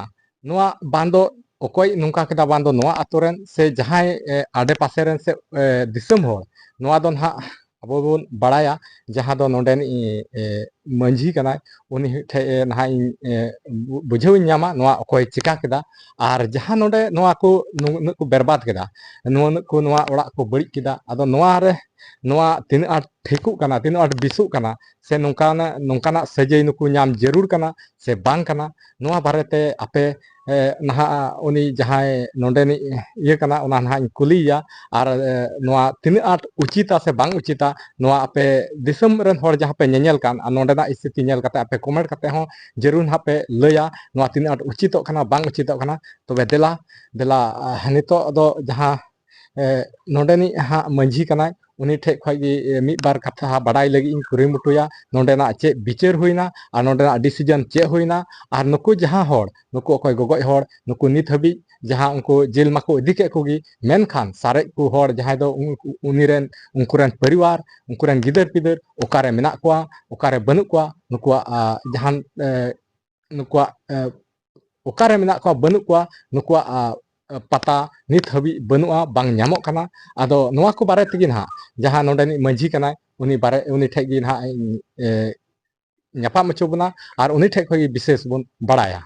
ᱱᱚᱣᱟ ᱵᱟᱝ ᱫᱚ ᱚᱠᱚᱭ ᱱᱚᱝᱠᱟ ᱠᱮᱫᱟ, ᱵᱟᱝ ᱫᱚ ᱱᱚᱣᱟ ᱟᱛᱳ ᱨᱮᱱ ᱥᱮ ᱡᱟᱦᱟᱸᱭ, ᱮ, ᱟᱰᱮ ᱯᱟᱥᱮ ᱨᱮᱱ ᱥᱮ, ᱮ, ᱫᱤᱥᱚᱢ ᱦᱚᱲ, ᱱᱚᱣᱟ ᱫᱚ ᱱᱟᱦᱟᱜ ᱟᱵᱚ ᱵᱚᱱ ᱵᱟᱲᱟᱭᱟ, ᱡᱟᱦᱟᱸ ᱫᱚ ᱱᱚᱰᱮᱱᱤᱡ, ᱮ, ᱢᱟᱹᱡᱷᱤ ᱠᱟᱱᱟᱭ, ᱩᱱᱤ ᱴᱷᱮᱡ, ᱮ, ᱱᱟᱦᱟᱜ ᱤᱧ, ᱮ, ᱵᱩ-, ᱵᱩᱡᱷᱟᱹᱣ ᱤᱧ ᱧᱟᱢᱟ ᱱᱚᱣᱟ ᱚᱠᱚᱭ ᱪᱤᱠᱟ ᱠᱮᱫᱟ, ᱟᱨ ᱡᱟᱦᱟᱸ ᱱᱚᱰᱮ ᱱᱚᱣᱟ ᱠᱚ ᱱᱩᱱᱟᱹᱜ ᱠᱚ ᱵᱮᱨᱵᱟᱫ ᱠᱮᱫᱟ, ᱱᱩᱱᱟᱹᱜ ᱠᱚ ᱱᱚᱣᱟ ᱚᱲᱟᱜ ᱠᱚ ᱵᱟᱹᱲᱤᱡ ᱠᱮᱫᱟ, ᱟᱫᱚ ᱱᱚᱣᱟ ᱨᱮ ᱱᱚᱣᱟ ᱛᱤᱱᱟᱹᱜ ᱟᱸᱴ ᱴᱷᱤᱠᱚᱜ ᱠᱟᱱᱟ, ᱛᱤᱱᱟᱹᱜ ᱟᱸᱴ ᱵᱮᱥᱚᱜ ᱠᱟᱱᱟ, ᱥᱮ ᱱᱚᱝᱠᱟᱱᱟᱜ, ᱱᱚᱝᱠᱟᱱᱟᱜ ᱥᱟᱹᱡᱟᱹᱭ ᱱᱩᱠᱩ ᱧᱟᱢ ᱡᱟᱹᱨᱩᱲ ᱠᱟᱱᱟ ᱥᱮ ᱵᱟᱝ ᱠᱟᱱᱟ, ᱱᱚᱣᱟ ᱵᱟᱨᱮᱛᱮ ᱟᱯᱮ, ᱮ, ᱱᱟᱦᱟᱜ ᱩᱱᱤ ᱡᱟᱦᱟᱸᱭ ᱱᱚᱰᱮᱱᱤᱡ ᱤᱭᱟᱹ ᱠᱟᱱᱟ, ᱚᱱᱟ ᱱᱟᱦᱟᱜ ᱤᱧ ᱠᱩᱞᱤᱭᱮᱭᱟ᱾ ᱟᱨ, ᱮ, ᱱᱚᱣᱟ ᱛᱤᱱᱟᱹᱜ ᱟᱸᱴ ᱩᱪᱤᱛᱟ ᱥᱮ ᱵᱟᱝ ᱩᱪᱤᱛᱟ, ᱱᱚᱣᱟ ᱟᱯᱮ ᱫᱤᱥᱚᱢ ᱨᱮᱱ ᱦᱚᱲ ᱡᱟᱦᱟᱸ ᱯᱮ ᱧᱮᱧᱮᱞ ᱠᱟᱱ, ᱟᱨ ᱱᱚᱰᱮᱱᱟᱜ ᱥᱛᱷᱤᱛᱤ ᱧᱮᱞ ᱠᱟᱛᱮ ᱟᱯᱮ comment ᱠᱟᱛᱮ ᱦᱚᱸ ᱡᱟᱹᱨᱩᱲ ᱱᱟᱦᱟᱜ ᱯᱮ ᱞᱟᱹᱭᱟ, ᱱᱚᱣᱟ ᱛᱤᱱᱟᱹᱜ ᱟᱸᱴ ᱩᱪᱤᱛᱚᱜ ᱠᱟᱱᱟ, ᱵᱟᱝ ᱩᱪᱤᱛᱚᱜ ᱠᱟᱱᱟ᱾ ᱛᱚᱵᱮ ᱫᱮᱞᱟ, ᱫᱮᱞᱟ, ᱟ, ᱱᱤᱛᱚᱜ ᱫᱚ ᱡᱟᱦᱟᱸ, ᱮ, ᱱᱚᱰᱮᱱᱤᱡ ᱦᱟᱸᱜ ᱢᱟᱹᱡᱷᱤ ᱠᱟᱱᱟᱭ, ᱩᱱᱤ ᱴᱷᱮᱡ ᱠᱷᱚᱡ ᱜᱮ, ᱮ, ᱢᱤᱫ ᱵᱟᱨ ᱠᱟᱛᱷᱟ ᱵᱟᱰᱟᱭ ᱞᱟᱹᱜᱤᱫ ᱤᱧ ᱠᱩᱨᱩᱢᱩᱴᱩᱭᱟ᱾ ᱱᱚᱰᱮᱱᱟᱜ ᱪᱮᱫ ᱵᱤᱪᱟᱹᱨ ᱦᱩᱭᱱᱟ ᱟᱨ ᱱᱚᱰᱮᱱᱟᱜ decision ᱪᱮᱫ ᱦᱩᱭᱱᱟ, ᱟᱨ ᱱᱩᱠᱩ ᱡᱟᱦᱟᱸ ᱦᱚᱲ, ᱱᱩᱠᱩ ᱚᱠᱚᱭ ᱜᱚᱜᱚᱡ ᱦᱚᱲ, ᱱᱩᱠᱩ ᱱᱤᱛ ᱦᱟᱹᱵᱤᱡ ᱡᱟᱦᱟᱸ ᱩᱱᱠᱩ ᱡᱮᱞ ᱢᱟᱠᱚ ᱤᱫᱤ ᱠᱮᱫ ᱠᱚᱜᱮ, ᱢᱮᱱᱠᱷᱟᱱ ᱥᱟᱨᱮᱡ ᱠᱚ ᱦᱚᱲ ᱡᱟᱦᱟᱸᱭ ᱫᱚ ᱩᱱ-, ᱩᱱᱤ ᱨᱮᱱ, ᱩᱱᱠᱩ ᱨᱮᱱ ᱯᱚᱨᱤᱵᱟᱨ, ᱩᱱᱠᱩ ᱨᱮᱱ ᱜᱤᱫᱟᱹᱨ ᱯᱤᱫᱟᱹᱨ ᱚᱠᱟᱨᱮ ᱢᱮᱱᱟᱜ ᱠᱚᱣᱟ, ᱚᱠᱟᱨᱮ ᱵᱟᱹᱱᱩᱜ ᱠᱚᱣᱟ, ᱱᱩᱠᱩᱣᱟᱜ, ᱟ, ᱡᱟᱦᱟᱱ, ᱮ, ᱱᱩᱠᱩᱣᱟᱜ, ᱮ, ᱚᱠᱟᱨᱮ ᱢᱮᱱᱟᱜ ᱠᱚᱣᱟ, ᱵᱟᱹᱱᱩᱜ ᱠᱚᱣᱟ, ᱱᱩᱠᱩᱣᱟᱜ, ᱟ, ᱯᱟᱛᱟ ᱱᱤᱛ ᱦᱟᱹᱵᱤᱡ ᱵᱟᱹᱱᱩᱜᱼᱟ, ᱵᱟᱝ ᱧᱟᱢᱚᱜ ᱠᱟᱱᱟ᱾ ᱟᱫᱚ ᱱᱚᱣᱟ ᱠᱚ ᱵᱟᱨᱮ ᱛᱮᱜᱮ ᱱᱟᱦᱟᱜ ᱡᱟᱦᱟᱸ ᱱᱚᱰᱮᱱᱤᱡ ᱢᱟᱹᱡᱷᱤ ᱠᱟᱱᱟᱭ, ᱩᱱᱤ ᱵᱟᱨᱮ, ᱩᱱᱤ ᱴᱷᱮᱡ ᱜᱮ ᱱᱟᱦᱟᱜ ᱤᱧ, ᱮ, ᱧᱟᱯᱟᱢ ᱦᱚᱪᱚ ᱵᱚᱱᱟ ᱟᱨ ᱩᱱᱤ ᱴᱷᱮᱡ ᱠᱷᱚᱡ ᱜᱮ ᱵᱤᱥᱮᱥ ᱵᱚᱱ ᱵᱟᱲᱟᱭᱟ᱾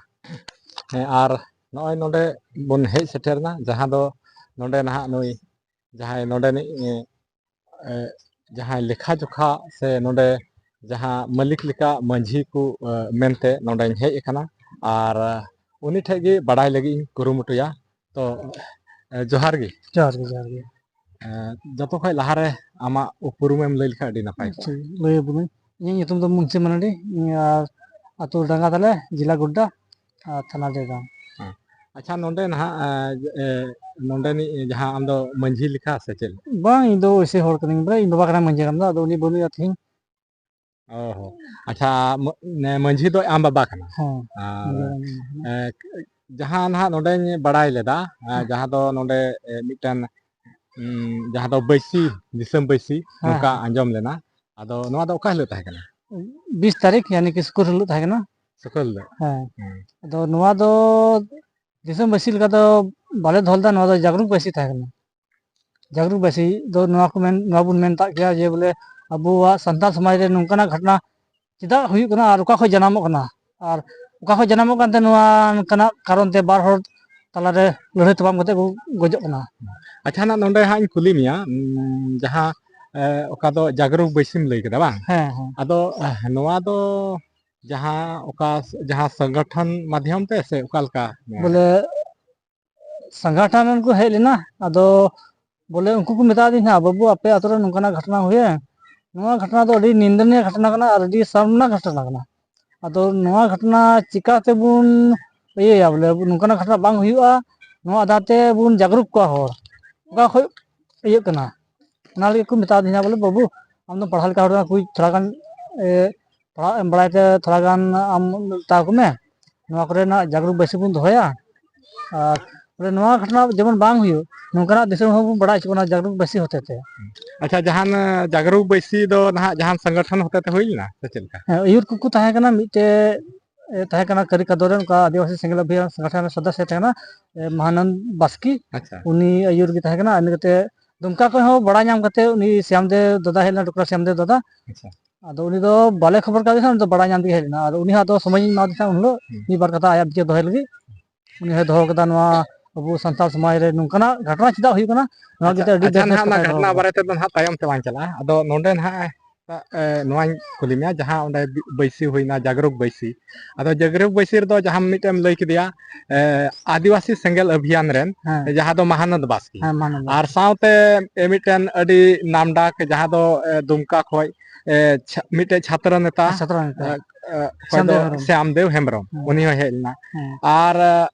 ᱦᱮᱸ, ᱟᱨ ᱱᱚᱜᱼᱚᱭ ᱱᱚᱰᱮ ᱵᱚᱱ ᱦᱮᱡ ᱥᱮᱴᱮᱨ ᱮᱱᱟ, ᱡᱟᱦᱟᱸ ᱫᱚ ᱱᱚᱰᱮ ᱱᱟᱦᱟᱜ ᱱᱩᱭ ᱡᱟᱦᱟᱸᱭ ᱱᱚᱰᱮᱱᱤᱡ, ᱮ, ᱮ, ᱡᱟᱦᱟᱸᱭ ᱞᱮᱠᱷᱟ ᱡᱚᱠᱷᱟ ᱥᱮ ᱱᱚᱰᱮ ᱡᱟᱦᱟᱸ ᱢᱟᱹᱞᱤᱠ ᱞᱮᱠᱟ ᱢᱟᱹᱡᱷᱤ ᱠᱚ, ᱮ, ᱢᱮᱱᱛᱮ ᱱᱚᱰᱮᱧ ᱦᱮᱡ ᱟᱠᱟᱱᱟ, ᱟᱨ, ᱮ, ᱩᱱᱤ ᱴᱷᱮᱡ ᱜᱮ ᱵᱟᱲᱟᱭ ᱞᱟᱹᱜᱤᱫ ᱤᱧ ᱠᱩᱨᱩᱢᱩᱴᱩᱭᱟ᱾ ᱛᱚ, ᱮ, ᱡᱚᱦᱟᱨ ᱜᱮ᱾ ᱡᱚᱦᱟᱨ ᱜᱮ, ᱡᱚᱦᱟᱨ ᱜᱮ᱾ ᱮ, ᱡᱚᱛᱚ ᱠᱷᱚᱡ ᱞᱟᱦᱟᱨᱮ ᱟᱢᱟᱜ ᱩᱯᱨᱩᱢᱮᱢ ᱞᱟᱹᱭ ᱞᱮᱠᱷᱟᱱ ᱟᱹᱰᱤ ᱱᱟᱯᱟᱭ ᱠᱚᱜᱼᱟ᱾ ᱟᱪᱪᱷᱟ, ᱞᱟᱹᱭ ᱟᱵᱚᱱᱟᱹᱧ᱾ ᱤᱧᱟᱹᱜ ᱧᱩᱛᱩᱢ ᱫᱚ ᱢᱩᱱᱥᱤ ᱢᱟᱨᱟᱱᱰᱤ, ᱤᱧ ᱟᱨ ᱟᱹᱛᱩ ᱰᱟᱸᱜᱟ ᱛᱟᱞᱮ, ᱡᱮᱞᱟ ᱜᱳᱰᱰᱟ ᱟᱨ ᱛᱷᱟᱱᱟ ᱡᱷᱟᱲᱜᱨᱟᱢ᱾ ᱦᱮᱸ᱾ ᱟᱪᱪᱷᱟ, ᱱᱚᱰᱮ ᱱᱟᱦᱟᱜ, ᱮ, ᱮ, ᱱᱚᱰᱮᱱᱤᱡ ᱡᱟᱦᱟᱸ ᱟᱢ ᱫᱚ ᱢᱟᱹᱡᱷᱤ ᱞᱮᱠᱟ ᱥᱮ ᱪᱮᱫ? ᱵᱟᱝ, ᱤᱧ ᱫᱚ ᱳᱭᱥᱮ ᱦᱚᱲ ᱠᱟᱹᱱᱟᱹᱧ, ᱵᱚᱞᱮ, ᱤᱧ ᱵᱟᱵᱟ ᱠᱟᱱᱟᱭ ᱢᱟᱹᱡᱷᱤ ᱦᱟᱲᱟᱢ ᱫᱚ, ᱟᱫᱚ ᱩᱱᱤ ᱵᱟᱹᱱᱩᱭᱟ ᱛᱤᱦᱤᱧ᱾ ᱚ ᱦᱚ᱾ ᱟᱪᱪᱷᱟ, ᱢᱟᱹ-, ᱱᱮ, ᱢᱟᱹᱡᱷᱤ ᱫᱚ ᱟᱢ ᱵᱟᱵᱟ ᱠᱟᱱᱟ? ᱦᱮᱸ, ᱟᱨ, ᱢᱟᱹᱡᱷᱤ ᱦᱟᱲᱟᱢ ᱫᱚ᱾ ᱮ, ᱡᱟᱦᱟᱸ ᱱᱟᱦᱟᱜ ᱱᱚᱰᱮᱧ ᱵᱟᱲᱟᱭ ᱞᱮᱫᱟ, ᱮ, ᱦᱮᱸ᱾ ᱡᱟᱦᱟᱸ ᱫᱚ ᱱᱚᱰᱮ, ᱮ, ᱢᱤᱫᱴᱮᱱ, ᱩᱢ, ᱡᱟᱦᱟᱸ ᱫᱚ ᱵᱟᱹᱭᱥᱤ, ᱫᱤᱥᱚᱢ ᱵᱟᱹᱭᱥᱤ, ᱦᱮᱸ, ᱱᱚᱝᱠᱟ ᱦᱮᱸ᱾ ᱟᱸᱡᱚᱢ ᱞᱮᱱᱟ᱾ ᱟᱫᱚ ᱱᱚᱣᱟ ᱫᱚ ᱚᱠᱟ ᱦᱤᱞᱳᱜ ᱛᱟᱦᱮᱸ ᱠᱟᱱᱟ? ᱵᱤᱥ ᱛᱟᱹᱨᱤᱠᱷ, ᱭᱟᱱᱤ ᱠᱤ ᱥᱩᱠᱨ ᱦᱤᱞᱳᱜ ᱛᱟᱦᱮᱸ ᱠᱟᱱᱟ᱾ ᱥᱩᱠᱨ ᱦᱤᱞᱳᱜ? ᱦᱮᱸ᱾ ᱦᱮᱸ᱾ ᱟᱫᱚ ᱱᱚᱣᱟ ᱫᱚ ᱫᱤᱥᱚᱢ ᱵᱟᱹᱭᱥᱤ ᱞᱮᱠᱟ ᱫᱚ ᱵᱟᱞᱮ ᱫᱚᱦᱚ ᱞᱮᱫᱟ, ᱱᱚᱣᱟ ᱫᱚ ᱡᱟᱜᱽᱨᱩᱠ ᱵᱟᱹᱭᱥᱤ ᱛᱟᱦᱮᱸ ᱠᱟᱱᱟ᱾ ᱡᱟᱜᱽᱨᱩᱠ ᱵᱟᱹᱭᱥᱤ ᱫᱚ ᱱᱚᱣᱟ ᱠᱚ ᱢᱮᱱ, ᱱᱚᱣᱟ ᱵᱚᱱ ᱢᱮᱱ ᱛᱟᱜ ᱜᱮᱭᱟ ᱡᱮ ᱵᱚᱞᱮ ᱟᱵᱚᱣᱟᱜ ᱥᱟᱱᱛᱟᱲ ᱥᱚᱢᱟᱡᱽ ᱨᱮ ᱱᱚᱝᱠᱟᱱᱟᱜ ᱜᱷᱚᱴᱚᱱᱟ ᱪᱮᱫᱟᱜ ᱦᱩᱭᱩᱜ ᱠᱟᱱᱟ ᱟᱨ ᱚᱠᱟ ᱠᱷᱚᱱ ᱡᱟᱱᱟᱢᱚᱜ ᱠᱟᱱᱟ, ᱟᱨ ᱚᱠᱟ ᱠᱷᱚᱱ ᱡᱟᱱᱟᱢᱚᱜ ᱠᱟᱱᱛᱮ ᱱᱚᱣᱟ ᱱᱚᱝᱠᱟᱱᱟᱜ ᱠᱟᱨᱚᱱ ᱛᱮ ᱵᱟᱨ ᱦᱚᱲ ᱛᱟᱞᱟᱨᱮ ᱞᱟᱹᱲᱦᱟᱹᱭ ᱛᱟᱯᱟᱢ ᱠᱟᱛᱮ ᱠᱚ ᱜᱚᱡᱚᱜ ᱠᱟᱱᱟ᱾ ᱟᱪᱪᱷᱟ, ᱱᱟᱜ ᱱᱚᱰᱮ ᱦᱟᱸᱜ ᱤᱧ ᱠᱩᱞᱤ ᱢᱮᱭᱟ, ᱩᱸ, ᱡᱟᱦᱟᱸ, ᱮ, ᱚᱠᱟ ᱫᱚ ᱡᱟᱜᱽᱨᱩᱠ ᱵᱟᱹᱭᱥᱤᱢ ᱞᱟᱹᱭ ᱠᱮᱫᱟ ᱵᱟᱝ? ᱦᱮᱸ, ᱦᱮᱸ᱾ ᱟᱫᱚ, ᱮ, ᱱᱚᱣᱟ ᱫᱚ ᱡᱟᱦᱟᱸ ᱚᱠᱟ ᱡᱟᱦᱟᱸ ᱥᱚᱝᱜᱚᱴᱷᱚᱱ ᱢᱟᱫᱽᱫᱷᱚᱢ ᱛᱮ ᱥᱮ ᱚᱠᱟ ᱞᱮᱠᱟ? ᱵᱚᱞᱮ ᱥᱚᱝᱜᱚᱴᱷᱚᱱ ᱨᱮᱱ ᱠᱚ ᱦᱮᱡ ᱞᱮᱱᱟ, ᱟᱫᱚ ᱵᱚᱞᱮ ᱩᱱᱠᱩ ᱠᱚ ᱢᱮᱛᱟ ᱫᱤᱧ ᱦᱟᱸᱜ, "ᱵᱟᱹᱵᱩ, ᱟᱯᱮ ᱟᱛᱳ ᱨᱮ ᱱᱚᱝᱠᱟᱱᱟᱜ ᱜᱷᱚᱴᱚᱱᱟ ᱦᱩᱭᱮᱱ, ᱱᱚᱣᱟ ᱜᱷᱚᱴᱚᱱᱟ ᱫᱚ ᱟᱹᱰᱤ ᱱᱤᱱᱫᱚᱱᱤᱭᱚ ᱜᱷᱚᱴᱚᱱᱟ ᱠᱟᱱᱟ ᱟᱨ ᱟᱹᱰᱤ ᱥᱟᱢᱱᱟ ᱜᱷᱚᱴᱚᱱᱟ ᱠᱟᱱᱟ᱾ ᱟᱫᱚ ᱱᱚᱣᱟ ᱜᱷᱚᱴᱚᱱᱟ ᱪᱤᱠᱟ ᱛᱮᱵᱚᱱ ᱤᱭᱟᱹᱭᱟ, ᱵᱚᱞᱮ ᱱᱚᱝᱠᱟᱱᱟᱜ ᱜᱷᱚᱴᱚᱱᱟ ᱵᱟᱝ ᱦᱩᱭᱩᱜᱼᱟ, ᱱᱚᱣᱟ ᱟᱫᱷᱟᱨ ᱛᱮ ᱵᱚᱱ ᱡᱟᱜᱽᱨᱩᱠ ᱠᱚᱣᱟ ᱦᱚᱲ, ᱚᱠᱟ ᱠᱷᱚᱡ ᱤᱭᱟᱹᱜ ᱠᱟᱱᱟ?" ᱚᱱᱟ ᱞᱟᱹᱜᱤᱫ ᱠᱚ ᱢᱮᱛᱟ ᱫᱤᱧᱟ, ᱵᱚᱞᱮ, "ᱵᱟᱹᱵᱩ, ᱟᱢ ᱫᱚ ᱯᱟᱲᱦᱟᱣ ᱞᱮᱠᱟ ᱦᱚᱲ ᱠᱟᱱᱟ, ᱠᱩᱪ ᱛᱷᱚᱲᱟ ᱜᱟᱱ, ᱮ, ᱯᱟᱲᱦᱟᱜ ᱮᱢ ᱵᱟᱲᱟᱭ ᱛᱮ ᱛᱷᱚᱲᱟ ᱜᱟᱱ ᱟᱢ ᱢᱮᱛᱟ ᱠᱚ ᱢᱮ, ᱱᱚᱣᱟ ᱠᱚᱨᱮᱱᱟᱜ ᱡᱟᱜᱽᱨᱩᱠ ᱵᱟᱹᱭᱥᱤ ᱵᱚᱱ ᱫᱚᱦᱚᱭᱟ, ᱟᱨ ᱵᱚᱞᱮ ᱱᱚᱣᱟ ᱜᱷᱚᱴᱚᱱᱟ ᱡᱮᱢᱚᱱ ᱵᱟᱝ ᱦᱩᱭᱩᱜ, ᱱᱚᱝᱠᱟᱱᱟᱜ ᱫᱤᱥᱚᱢ ᱦᱚᱸ ᱵᱚᱱ ᱵᱟᱲᱟᱭ ᱦᱚᱪᱚ ᱠᱚᱣᱟ ᱱᱚᱣᱟ ᱡᱟᱜᱽᱨᱩᱠ ᱵᱟᱹᱭᱥᱤ ᱦᱚᱛᱮ ᱛᱮ᱾" ᱟᱪᱪᱷᱟ, ᱡᱟᱦᱟᱱ, ᱮ, ᱡᱟᱜᱽᱨᱩᱠ ᱵᱟᱹᱭᱥᱤ ᱫᱚ ᱱᱟᱦᱟᱜ ᱡᱟᱦᱟᱱ ᱥᱚᱝᱜᱚᱴᱷᱚᱱ ᱦᱚᱛᱮ ᱛᱮ ᱦᱩᱭ ᱞᱮᱱᱟ ᱥᱮ ᱪᱮᱫ ᱞᱮᱠᱟ? ᱦᱮᱸ, ᱟᱹᱭᱩᱨ ᱠᱚᱠᱚ ᱛᱟᱦᱮᱸ ᱠᱟᱱᱟ, ᱢᱤᱫᱴᱮᱡ, ᱮ, ᱛᱟᱦᱮᱸ ᱠᱟᱱᱟ ᱠᱟᱹᱨᱤ ᱠᱟᱫᱚᱨ ᱨᱮ, ᱚᱱᱠᱟ ᱟᱹᱫᱤᱵᱟᱹᱥᱤ ᱥᱮᱸᱜᱮᱞ ᱚᱵᱷᱤᱭᱟᱱ ᱥᱚᱝᱜᱚᱴᱷᱚᱱ ᱨᱮᱱ ᱥᱚᱫᱚᱥᱥᱚ ᱛᱟᱦᱮᱸ ᱠᱟᱱᱟ, ᱮ, ᱢᱚᱦᱟᱱᱚᱱᱫ ᱵᱟᱥᱠᱮ, ᱟᱪᱪᱷᱟ᱾ ᱩᱱᱤ ᱟᱹᱭᱩᱨ ᱜᱮ ᱛᱟᱦᱮᱸ ᱠᱟᱱᱟ᱾ ᱤᱱᱟᱹ ᱠᱟᱛᱮ ᱫᱩᱢᱠᱟ ᱠᱷᱚᱱ ᱦᱚᱸ ᱵᱟᱲᱟᱭ ᱧᱟᱢ ᱠᱟᱛᱮ ᱩᱱᱤ ᱥᱭᱟᱢ ᱫᱮᱵ ᱫᱟᱫᱟ ᱦᱮᱡ ᱞᱮᱱᱟ, ᱰᱚᱠᱴᱚᱨ ᱥᱭᱟᱢ ᱫᱮᱵ ᱫᱟᱫᱟ᱾ ᱟᱪᱪᱷᱟ᱾ ᱟᱫᱚ ᱩᱱᱤ ᱫᱚ ᱵᱟᱞᱮ ᱠᱷᱚᱵᱚᱨ ᱠᱟᱫᱮ ᱠᱷᱟᱱ, ᱩᱱᱤ ᱫᱚ ᱵᱟᱲᱟᱭ ᱧᱟᱢ ᱛᱮᱜᱮ ᱦᱮᱡ ᱞᱮᱱᱟ᱾ ᱟᱫᱚ ᱩᱱᱤ ᱦᱚᱸ ᱟᱫᱚ ᱥᱚᱢᱚᱭ ᱤᱧ ᱮᱢᱟᱫᱮ ᱠᱷᱟᱱ ᱩᱱ ᱦᱤᱞᱳᱜ ᱦᱩᱸ᱾ ᱢᱤᱫ ᱵᱟᱨ ᱠᱟᱛᱷᱟ ᱟᱭᱟᱜ ᱵᱤᱪᱟᱹᱨ ᱫᱚᱦᱚᱭ ᱞᱟᱹᱜᱤᱫ᱾ ᱩᱱᱤ ᱦᱚᱸᱭ ᱫᱚᱦᱚ ᱠᱟᱫᱟ ᱱᱚᱣᱟ ᱟᱵᱚ ᱥᱟᱱᱛᱟᱲ ᱥᱚᱢᱟᱡᱽ ᱨᱮ ᱱᱚᱝᱠᱟᱱᱟᱜ ᱜᱷᱚᱴᱚᱱᱟ ᱪᱮᱫᱟᱜ ᱦᱩᱭᱩᱜ ᱠᱟᱱᱟ, ᱱᱚᱣᱟ ᱟᱪᱪᱷᱟ, ᱵᱤᱪᱟᱹᱨ ᱟᱪᱪᱷᱟ, ᱵᱮᱥ ᱱᱟᱦᱟᱜ ᱚᱱᱟ ᱠᱟᱛᱷᱟᱭ ᱫᱚᱦᱚ ᱜᱷᱚᱴᱚᱱᱟ ᱠᱟᱫᱟ᱾ ᱵᱟᱨᱮ ᱛᱮᱫᱚ ᱱᱟᱦᱟᱜ ᱛᱟᱭᱚᱢ ᱛᱮᱞᱟᱝ ᱪᱟᱞᱟᱜᱼᱟ᱾ ᱟᱫᱚ ᱱᱚᱰᱮ ᱱᱟᱦᱟᱜ, ᱮ, ᱱᱚᱣᱟᱧ ᱠᱩᱞᱤ ᱢᱮᱭᱟ, ᱡᱟᱦᱟᱸ ᱚᱸᱰᱮ ᱵᱤ-, ᱵᱟᱹᱭᱥᱤ ᱦᱩᱭᱱᱟ, ᱡᱟᱜᱽᱨᱚᱠ ᱵᱟᱹᱭᱥᱤ, ᱟᱫᱚ ᱡᱟᱜᱽᱨᱚᱠ ᱵᱟᱹᱭᱥᱤ ᱨᱮᱫᱚ ᱡᱟᱦᱟᱸ ᱢᱤᱫᱴᱮᱱ ᱮᱢ ᱞᱟᱹᱭ ᱠᱮᱫᱮᱭᱟ, ᱮ, ᱟᱹᱫᱤᱵᱟᱹᱥᱤ ᱥᱮᱸᱜᱮᱞ ᱚᱵᱷᱤᱭᱟᱱ ᱨᱮᱱ, ᱦᱮᱸ᱾ ᱡᱟᱦᱟᱸ ᱫᱚ ᱢᱟᱦᱟᱱᱚᱸᱫ ᱵᱟᱥᱠᱮ, ᱦᱮᱸ, ᱢᱟᱦᱟᱱᱚᱸᱫ ᱟᱨ ᱵᱟᱥᱠᱮ᱾ ᱥᱟᱶᱛᱮ ᱮ ᱢᱤᱫᱴᱮᱱ ᱟᱹᱰᱤ ᱱᱟᱢᱰᱟᱠ ᱡᱟᱦᱟᱸ ᱫᱚ, ᱮ, ᱫᱩᱢᱠᱟ ᱠᱷᱚᱡ, ᱮ, ᱪᱷᱟ-, ᱢᱤᱫᱴᱮᱡ ᱪᱷᱟᱛᱨᱚ ᱱᱮᱛᱟ, ᱦᱮᱸ, ᱪᱷᱟᱛᱨᱚ ᱱᱮᱛᱟ᱾ ᱮ, ᱮ, ᱚᱠᱚᱭ ᱫᱚ ᱥᱭᱟᱢᱫᱮᱣ ᱦᱮᱢᱵᱨᱚᱢ᱾ ᱥᱭᱟᱢᱫᱮᱣ ᱦᱮᱢᱵᱨᱚᱢ, ᱦᱮᱸ᱾ ᱩᱱᱤ ᱦᱚᱸᱭ ᱦᱮᱡ ᱞᱮᱱᱟ᱾ ᱦᱮᱸ᱾ ᱟᱨ,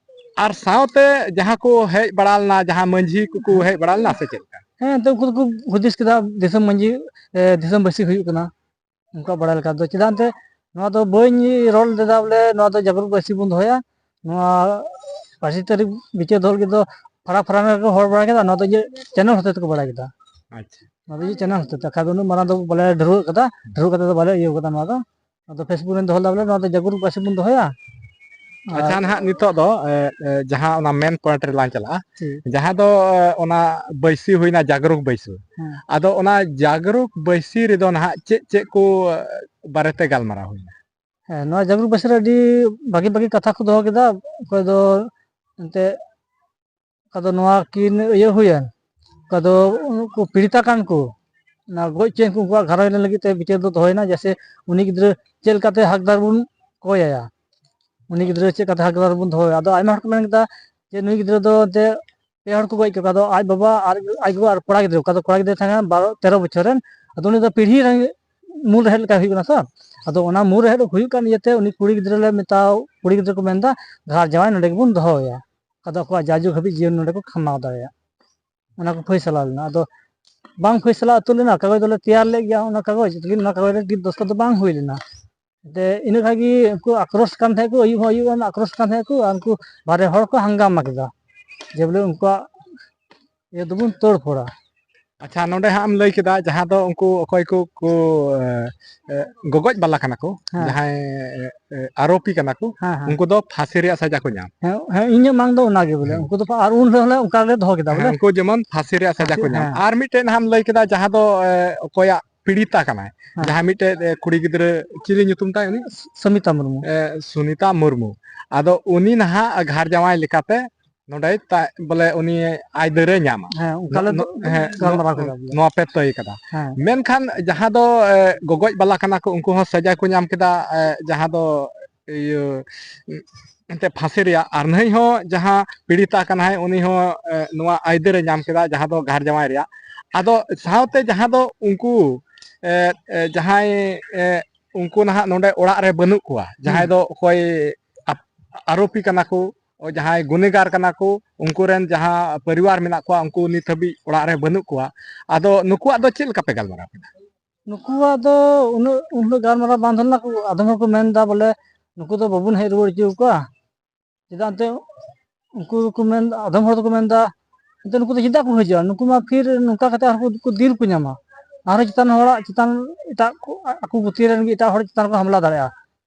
ᱟᱨ ᱥᱟᱶᱛᱮ ᱡᱟᱦᱟᱸ ᱠᱚ ᱦᱮᱡ ᱵᱟᱲᱟ ᱞᱮᱱᱟ, ᱡᱟᱦᱟᱸ ᱢᱟᱹᱡᱷᱤ ᱠᱚᱠᱚ ᱦᱮᱡ ᱵᱟᱲᱟ ᱞᱮᱱᱟ ᱥᱮ ᱪᱮᱫ ᱞᱮᱠᱟ? ᱦᱮᱸ, ᱮᱱᱛᱮ ᱩᱱᱠᱩ ᱫᱚᱠᱚ ᱦᱩᱫᱤᱥ ᱠᱮᱫᱟ ᱫᱤᱥᱚᱢ ᱢᱟᱹᱡᱷᱤ, ᱮ, ᱫᱤᱥᱚᱢ ᱵᱟᱹᱥᱤ ᱦᱩᱭᱩᱜ ᱠᱟᱱᱟ᱾ ᱩᱱᱠᱩᱣᱟᱜ ᱵᱟᱲᱟᱭ ᱞᱮᱠᱟ ᱫᱚ, ᱪᱮᱫᱟᱜ ᱮᱱᱛᱮ ᱱᱚᱣᱟ ᱫᱚ ᱵᱟᱹᱧ ᱨᱚᱲ ᱞᱮᱫᱟ ᱵᱚᱞᱮ ᱱᱚᱣᱟ ᱫᱚ ᱡᱟᱜᱽᱨᱩᱠ ᱵᱟᱹᱭᱥᱤ ᱵᱚᱱ ᱫᱚᱦᱚᱭᱟ, ᱱᱚᱣᱟ ᱯᱟᱹᱪᱤᱥ ᱛᱟᱹᱨᱤᱠᱷ ᱵᱤᱪᱟᱹᱨ ᱫᱚᱦᱚ ᱞᱟᱹᱜᱤᱫ ᱫᱚ ᱯᱷᱟᱨᱟᱠ ᱯᱷᱟᱨᱟᱠ ᱨᱮᱱ ᱦᱚᱲ ᱵᱟᱲᱟᱭ ᱠᱮᱫᱟ, ᱱᱚᱣᱟ ᱫᱚ ᱤᱧᱟᱹᱜ ᱪᱮᱱᱮᱞ ᱦᱚᱛᱮ ᱛᱮᱠᱚ ᱵᱟᱲᱟᱭ ᱠᱮᱫᱟ᱾ ᱟᱪᱪᱷᱟ᱾ ᱱᱚᱣᱟ ᱫᱚ ᱤᱧᱟᱹᱜ ᱪᱮᱱᱮᱞ ᱦᱚᱛᱮ ᱛᱮ, ᱵᱟᱠᱷᱟᱡ ᱫᱚ ᱩᱱᱟᱹᱜ ᱢᱟᱨᱟᱝ ᱫᱚ ᱵᱟᱞᱮ ᱰᱷᱟᱹᱨᱣᱟᱹᱜ ᱠᱟᱫᱟ, ᱰᱷᱟᱹᱨᱣᱟᱹᱜ ᱠᱟᱛᱮ ᱫᱚ ᱵᱟᱞᱮ ᱤᱭᱟᱹ ᱠᱟᱫᱟ ᱱᱚᱣᱟ ᱫᱚ᱾ ᱟᱫᱚ Facebook ᱨᱮᱧ ᱫᱚᱦᱚ ᱞᱮᱫᱟ ᱵᱚᱞᱮ ᱱᱚᱣᱟ ᱫᱚ ᱡᱟᱜᱽᱨᱩᱠ ᱵᱟᱹᱭᱥᱤ ᱵᱚᱱ ᱫᱚᱦᱚᱭᱟ, ᱟᱪᱪᱷᱟ, ᱟᱨ ᱱᱟᱦᱟᱜ ᱱᱤᱛᱚᱜ ᱫᱚ, ᱮ, ᱮ, ᱡᱟᱦᱟᱸ ᱚᱱᱟ ᱢᱮᱱ ᱯᱚᱭᱮᱱᱴ ᱨᱮᱞᱟᱝ ᱪᱟᱞᱟᱜᱼᱟ, ᱴᱷᱤᱠ᱾ ᱡᱟᱦᱟᱸ ᱫᱚ, ᱮ, ᱚᱱᱟ ᱵᱟᱹᱭᱥᱤ ᱦᱩᱭᱱᱟ, ᱡᱟᱜᱽᱨᱩᱠ ᱵᱟᱹᱭᱥᱤ᱾ ᱦᱮᱸ᱾ ᱟᱫᱚ ᱚᱱᱟ ᱡᱟᱜᱽᱨᱩᱠ ᱵᱟᱹᱭᱥᱤ ᱨᱮᱫᱚ ᱱᱟᱦᱟᱜ ᱪᱮᱫ ᱪᱮᱫ ᱠᱚ, ᱮ, ᱵᱟᱨᱮᱛᱮ ᱜᱟᱞᱢᱟᱨᱟᱣ ᱦᱩᱭᱱᱟ? ᱦᱮᱸ, ᱱᱚᱣᱟ ᱡᱟᱜᱽᱨᱩᱠ ᱵᱟᱹᱭᱥᱤ ᱨᱮ ᱟᱹᱰᱤ ᱵᱷᱟᱹᱜᱤ ᱵᱷᱟᱹᱜᱤ ᱠᱟᱛᱷᱟ ᱠᱚ ᱫᱚᱦᱚ ᱠᱮᱫᱟ᱾ ᱚᱠᱚᱭ ᱫᱚ ᱮᱱᱛᱮᱫ ᱟᱫᱚ ᱱᱚᱣᱟ ᱠᱤᱱ ᱤᱭᱟᱹ ᱦᱩᱭᱮᱱ, ᱚᱠᱟ ᱫᱚ ᱩᱱᱠᱩ ᱯᱤᱲᱤᱛᱟ ᱠᱟᱱ ᱠᱚ, ᱚᱱᱟ ᱜᱚᱡ ᱦᱚᱪᱚᱭᱮᱱ ᱠᱚ, ᱩᱱᱠᱩᱣᱟᱜ ᱜᱷᱟᱨᱚᱸᱡᱽ ᱨᱮᱱ ᱞᱟᱹᱜᱤᱫ ᱛᱮ ᱵᱤᱪᱟᱹᱨ ᱫᱚ ᱫᱚᱦᱚᱭᱮᱱᱟ, ᱡᱮᱭᱥᱮ ᱩᱱᱤ ᱜᱤᱫᱽᱨᱟᱹ ᱪᱮᱫ ᱞᱮᱠᱟᱛᱮ ᱦᱚᱠᱫᱟᱨ ᱵᱚᱱ ᱠᱚᱭᱟᱭᱟ, ᱩᱱᱤ ᱜᱤᱫᱽᱨᱟᱹ ᱪᱮᱫ ᱞᱮᱠᱟᱛᱮ ᱦᱚᱠᱫᱟᱨ ᱵᱚᱱ ᱫᱚᱦᱚᱭᱟ᱾ ᱟᱫᱚ ᱟᱭᱢᱟ ᱦᱚᱲ ᱠᱚ ᱢᱮᱱ ᱠᱮᱫᱟ ᱡᱮ ᱱᱩᱭ ᱜᱤᱫᱽᱨᱟᱹ ᱫᱚ ᱮᱱᱛᱮᱫ ᱯᱮ ᱦᱚᱲ ᱠᱚ ᱜᱚᱡ ᱠᱮᱫ ᱠᱚᱣᱟ, ᱟᱫᱚ ᱟᱡ ᱵᱟᱵᱟ ᱟᱨ ᱟᱡ ᱜᱚᱜᱚ ᱟᱨ ᱠᱚᱲᱟ ᱜᱤᱫᱽᱨᱟᱹ, ᱚᱠᱟ ᱫᱚ ᱠᱚᱲᱟ ᱜᱤᱫᱽᱨᱟᱹ ᱛᱟᱦᱮᱸ ᱠᱟᱱᱟ ᱵᱟᱨᱚ ᱛᱮᱨᱚ ᱵᱚᱪᱷᱚᱨ ᱨᱮᱱ, ᱟᱫᱚ ᱩᱱᱤ ᱫᱚ ᱯᱤᱲᱦᱤ ᱨᱮᱱ ᱢᱩᱞ ᱨᱮᱦᱮᱫ ᱞᱮᱠᱟ ᱦᱩᱭᱩᱜ ᱠᱟᱱᱟ ᱥᱮ᱾ ᱟᱫᱚ ᱚᱱᱟ ᱢᱩᱞ ᱨᱮᱦᱮᱫ ᱦᱩᱭᱩᱜ ᱠᱟᱱ ᱤᱭᱟᱹᱛᱮ ᱩᱱᱤ ᱠᱩᱲᱤ ᱜᱤᱫᱽᱨᱟᱹ ᱞᱮ ᱢᱮᱛᱟᱣ, ᱠᱩᱲᱤ ᱜᱤᱫᱽᱨᱟᱹ ᱠᱚ ᱢᱮᱱᱫᱟ ᱜᱷᱟᱨ ᱡᱟᱶᱟᱭ ᱱᱚᱰᱮ ᱜᱮᱵᱚᱱ ᱫᱚᱦᱚ ᱟᱭᱟ᱾ ᱟᱫᱚ ᱟᱠᱚᱣᱟᱜ ᱡᱟᱭᱡᱩᱜᱽ ᱦᱟᱹᱵᱤᱡ ᱡᱤᱭᱚᱱ ᱱᱚᱰᱮ ᱠᱚ ᱠᱷᱟᱸᱰᱟᱣ ᱫᱟᱲᱮᱭᱟᱜ, ᱚᱱᱟ ᱠᱚ ᱯᱷᱚᱭᱥᱟᱞᱟ ᱞᱮᱱᱟ᱾ ᱟᱫᱚ ᱵᱟᱝ ᱯᱷᱚᱭᱥᱟᱞᱟ ᱩᱛᱟᱹᱨ ᱞᱮᱱᱟ, ᱠᱟᱜᱚᱡᱽ ᱫᱚᱞᱮ ᱛᱮᱭᱟᱨ ᱞᱮᱫ ᱜᱮᱭᱟ, ᱚᱱᱟ ᱠᱟᱜᱚᱡᱽ, ᱞᱮᱠᱤᱱ ᱚᱱᱟ ᱠᱟᱜᱚᱡᱽ ᱨᱮ ᱫᱚᱥᱛᱚ ᱫᱚ ᱵᱟᱝ ᱦᱩᱭ ᱞᱮᱱᱟ᱾ ᱛᱮ ᱤᱱᱟᱹ ᱠᱷᱟᱡ ᱜᱮ ᱩᱱᱠᱩ ᱟᱠᱨᱳᱥ ᱠᱟᱱ ᱛᱟᱦᱮᱸᱫ ᱠᱚ, ᱟᱹᱭᱩᱵ ᱦᱚᱸ ᱟᱹᱭᱩᱵ ᱦᱚᱸ ᱟᱠᱨᱳᱥ ᱠᱟᱱ ᱛᱟᱦᱮᱸᱫ ᱠᱚ, ᱟᱨ ᱩᱱᱠᱩ ᱵᱟᱨᱦᱮ ᱦᱚᱲ ᱠᱚ ᱦᱟᱝᱜᱟᱢᱟ ᱠᱮᱫᱟ ᱡᱮ ᱵᱚᱞᱮ ᱩᱱᱠᱩᱣᱟᱜ ᱤᱭᱟᱹ ᱫᱚᱵᱚᱱ ᱛᱳᱲ ᱯᱷᱳᱲᱟ᱾ ᱟᱪᱪᱷᱟ, ᱱᱚᱰᱮ ᱦᱟᱸᱜ ᱮᱢ ᱞᱟᱹᱭ ᱠᱮᱫᱟ ᱡᱟᱦᱟᱸ ᱫᱚ ᱩᱱᱠᱩ ᱚᱠᱚᱭ ᱠᱚ, ᱠᱚ, ᱮ, ᱮ, ᱜᱚᱜᱚᱡ ᱵᱟᱞᱟ ᱠᱟᱱᱟ ᱠᱚ, ᱦᱮᱸ᱾ ᱡᱟᱦᱟᱸᱭ, ᱮ, ᱮ, ᱟᱨᱳᱯᱤ ᱠᱟᱱᱟ ᱠᱚ, ᱦᱮᱸ, ᱦᱮᱸ᱾ ᱩᱱᱠᱩ ᱫᱚ ᱯᱷᱟᱸᱥᱤ ᱨᱮᱭᱟᱜ ᱥᱟᱡᱟ ᱠᱚ ᱧᱟᱢ᱾ ᱦᱮᱸ, ᱦᱮᱸ, ᱤᱧᱟᱹᱜ ᱢᱟᱝ ᱫᱚ ᱚᱱᱟᱜᱮ ᱵᱚᱞᱮ, ᱦᱮᱸ᱾ ᱩᱱᱠᱩ ᱫᱚ ᱟᱨ ᱩᱱ ᱨᱮᱦᱚᱸ ᱞᱮ ᱚᱱᱠᱟ ᱞᱮ ᱫᱚᱦᱚ ᱠᱮᱫᱟ ᱦᱮᱸ, ᱵᱚᱞᱮ᱾ ᱩᱱᱠᱩ ᱡᱮᱢᱚᱱ ᱯᱷᱟᱸᱥᱤ ᱨᱮᱭᱟᱜ ᱥᱟᱡᱟ ᱯᱷᱟᱸᱥᱤ, ᱠᱚ ᱧᱟᱢ᱾ ᱦᱮᱸ᱾ ᱟᱨ ᱢᱤᱫᱴᱮᱱ ᱦᱟᱸᱜ ᱮᱢ ᱞᱟᱹᱭ ᱠᱮᱫᱟ ᱡᱟᱦᱟᱸ ᱫᱚ, ᱮ, ᱚᱠᱚᱭᱟᱜ ᱯᱤᱲᱤᱛᱟ ᱠᱟᱱᱟᱭ, ᱦᱮᱸ᱾ ᱡᱟᱦᱟᱸᱭ ᱢᱤᱫᱴᱮᱡ, ᱮ, ᱠᱩᱲᱤ ᱜᱤᱫᱽᱨᱟᱹ, ᱪᱤᱞᱤ ᱧᱩᱛᱩᱢ ᱛᱟᱭ ᱩᱱᱤ? ᱥᱩᱱᱤᱛᱟ ᱢᱩᱨᱢᱩ᱾ ᱮ, ᱥᱩᱱᱤᱛᱟ ᱢᱩᱨᱢᱩ᱾ ᱟᱫᱚ ᱩᱱᱤ ᱱᱟᱦᱟᱜ ᱜᱷᱟᱨ ᱡᱟᱶᱟᱭ ᱞᱮᱠᱟᱛᱮ ᱱᱚᱰᱮ ᱛᱟ-, ᱵᱚᱞᱮ ᱩᱱᱤ ᱟᱹᱭᱫᱟᱹᱨᱮ ᱧᱟᱢᱟ᱾ ᱦᱮᱸ, ᱚᱱᱠᱟ ᱞᱮ ᱱᱚ-, ᱫᱚ-, ᱦᱮᱸ, ᱜᱟᱞᱢᱟᱨᱟᱣ ᱱᱚ-, ᱠᱮᱫᱟ ᱵᱚᱞᱮ᱾ ᱱᱚᱣᱟ ᱯᱮ ᱛᱟᱹᱭ ᱠᱟᱫᱟ᱾ ᱦᱮᱸ᱾ ᱢᱮᱱᱠᱷᱟᱱ ᱡᱟᱦᱟᱸ ᱫᱚ, ᱮ, ᱜᱚᱜᱚᱡ ᱵᱟᱞᱟ ᱠᱟᱱᱟ ᱠᱚ, ᱩᱱᱠᱩ ᱦᱚᱸ ᱥᱟᱡᱟ ᱠᱚ ᱧᱟᱢ ᱠᱮᱫᱟ, ᱮ, ᱡᱟᱦᱟᱸ ᱫᱚ ᱤᱭᱟᱹ, ᱮᱱᱛᱮ ᱯᱷᱟᱸᱥᱤ ᱨᱮᱭᱟᱜ, ᱟᱨ ᱱᱟᱹᱭ ᱦᱚᱸ ᱡᱟᱦᱟᱸ ᱯᱤᱲᱤᱛᱟ ᱠᱟᱱᱟᱭ, ᱩᱱᱤ ᱦᱚᱸ, ᱮ, ᱱᱚᱣᱟ ᱟᱹᱭᱫᱟᱹᱨᱮ ᱧᱟᱢ ᱠᱮᱫᱟ, ᱡᱟᱦᱟᱸ ᱫᱚ ᱜᱷᱟᱨ ᱡᱟᱶᱟᱭ ᱨᱮᱭᱟᱜ᱾ ᱟᱫᱚ ᱥᱟᱶᱛᱮ ᱡᱟᱦᱟᱸ ᱫᱚ ᱩᱱᱠᱩ, ᱮ, ᱮ, ᱡᱟᱦᱟᱸᱭ, ᱮ, ᱩᱱᱠᱩ ᱱᱟᱦᱟᱜ ᱱᱚᱰᱮ ᱚᱲᱟᱜ ᱨᱮ ᱵᱟᱹᱱᱩᱜ ᱠᱚᱣᱟ, ᱡᱟᱦᱟᱸᱭ ᱦᱩᱸ᱾ ᱫᱚ ᱚᱠᱚᱭ ᱟᱯ-, ᱟᱨᱳᱯᱤ ᱠᱟᱱᱟ ᱠᱚ, ᱡᱟᱦᱟᱸᱭ ᱜᱩᱱᱮᱜᱟᱨ ᱠᱟᱱᱟ ᱠᱚ, ᱩᱱᱠᱩ ᱨᱮᱱ ᱡᱟᱦᱟᱸ ᱯᱚᱨᱤᱵᱟᱨ ᱢᱮᱱᱟᱜ ᱠᱚᱣᱟ, ᱩᱱᱠᱩ ᱱᱤᱛ ᱦᱟᱹᱵᱤᱡ ᱚᱲᱟᱜ ᱨᱮ ᱵᱟᱹᱱᱩᱜ ᱠᱚᱣᱟ᱾ ᱟᱫᱚ ᱱᱩᱠᱩᱣᱟᱜ ᱫᱚ ᱪᱮᱫ ᱞᱮᱠᱟ ᱯᱮ ᱜᱟᱞᱢᱟᱨᱟᱣ ᱠᱮᱫᱟ? ᱱᱩᱠᱩᱣᱟᱜ ᱫᱚ ᱩᱱᱟᱹᱜ, ᱩᱱᱟᱹᱜ ᱜᱟᱞᱢᱟᱨᱟᱣ ᱵᱟᱝ ᱛᱟᱦᱮᱸ ᱞᱮᱱᱟ᱾ ᱟᱫᱚᱢ ᱦᱚᱲ ᱠᱚ ᱢᱮᱱ ᱮᱫᱟ ᱵᱚᱞᱮ ᱱᱩᱠᱩ ᱫᱚ ᱵᱟᱵᱚᱱ ᱦᱮᱡ ᱨᱩᱣᱟᱹᱲ ᱦᱚᱪᱚ ᱠᱚᱣᱟ, ᱪᱮᱫᱟᱜ ᱮᱱᱛᱮ ᱩᱱᱠᱩ ᱫᱚᱠᱚ ᱢᱮᱱ, ᱟᱫᱚᱢ ᱦᱚᱲ ᱫᱚᱠᱚ ᱢᱮᱱ ᱮᱫᱟ ᱮᱱᱛᱮ ᱱᱩᱠᱩ ᱫᱚ ᱪᱮᱫᱟᱜ ᱠᱚ ᱦᱤᱡᱩᱜᱼᱟ, ᱱᱩᱠᱩ ᱢᱟ ᱯᱷᱤᱨ ᱱᱚᱝᱠᱟ ᱠᱟᱛᱮ ᱟᱨᱦᱚᱸ ᱠᱚ ᱫᱤᱞ ᱠᱚ ᱧᱟᱢᱟ, ᱟᱨᱦᱚᱸ ᱪᱮᱛᱟᱱ ᱦᱚᱲᱟᱜ ᱪᱮᱛᱟᱱ ᱮᱴᱟᱜ ᱠᱚ, ᱟᱠᱚ ᱜᱩᱛᱤ ᱨᱮᱱ ᱜᱮ ᱮᱴᱟᱜ ᱦᱚᱲ ᱪᱮᱛᱟᱱ ᱨᱮᱠᱚ ᱦᱟᱢᱞᱟ ᱫᱟᱲᱮᱭᱟᱜᱼᱟ᱾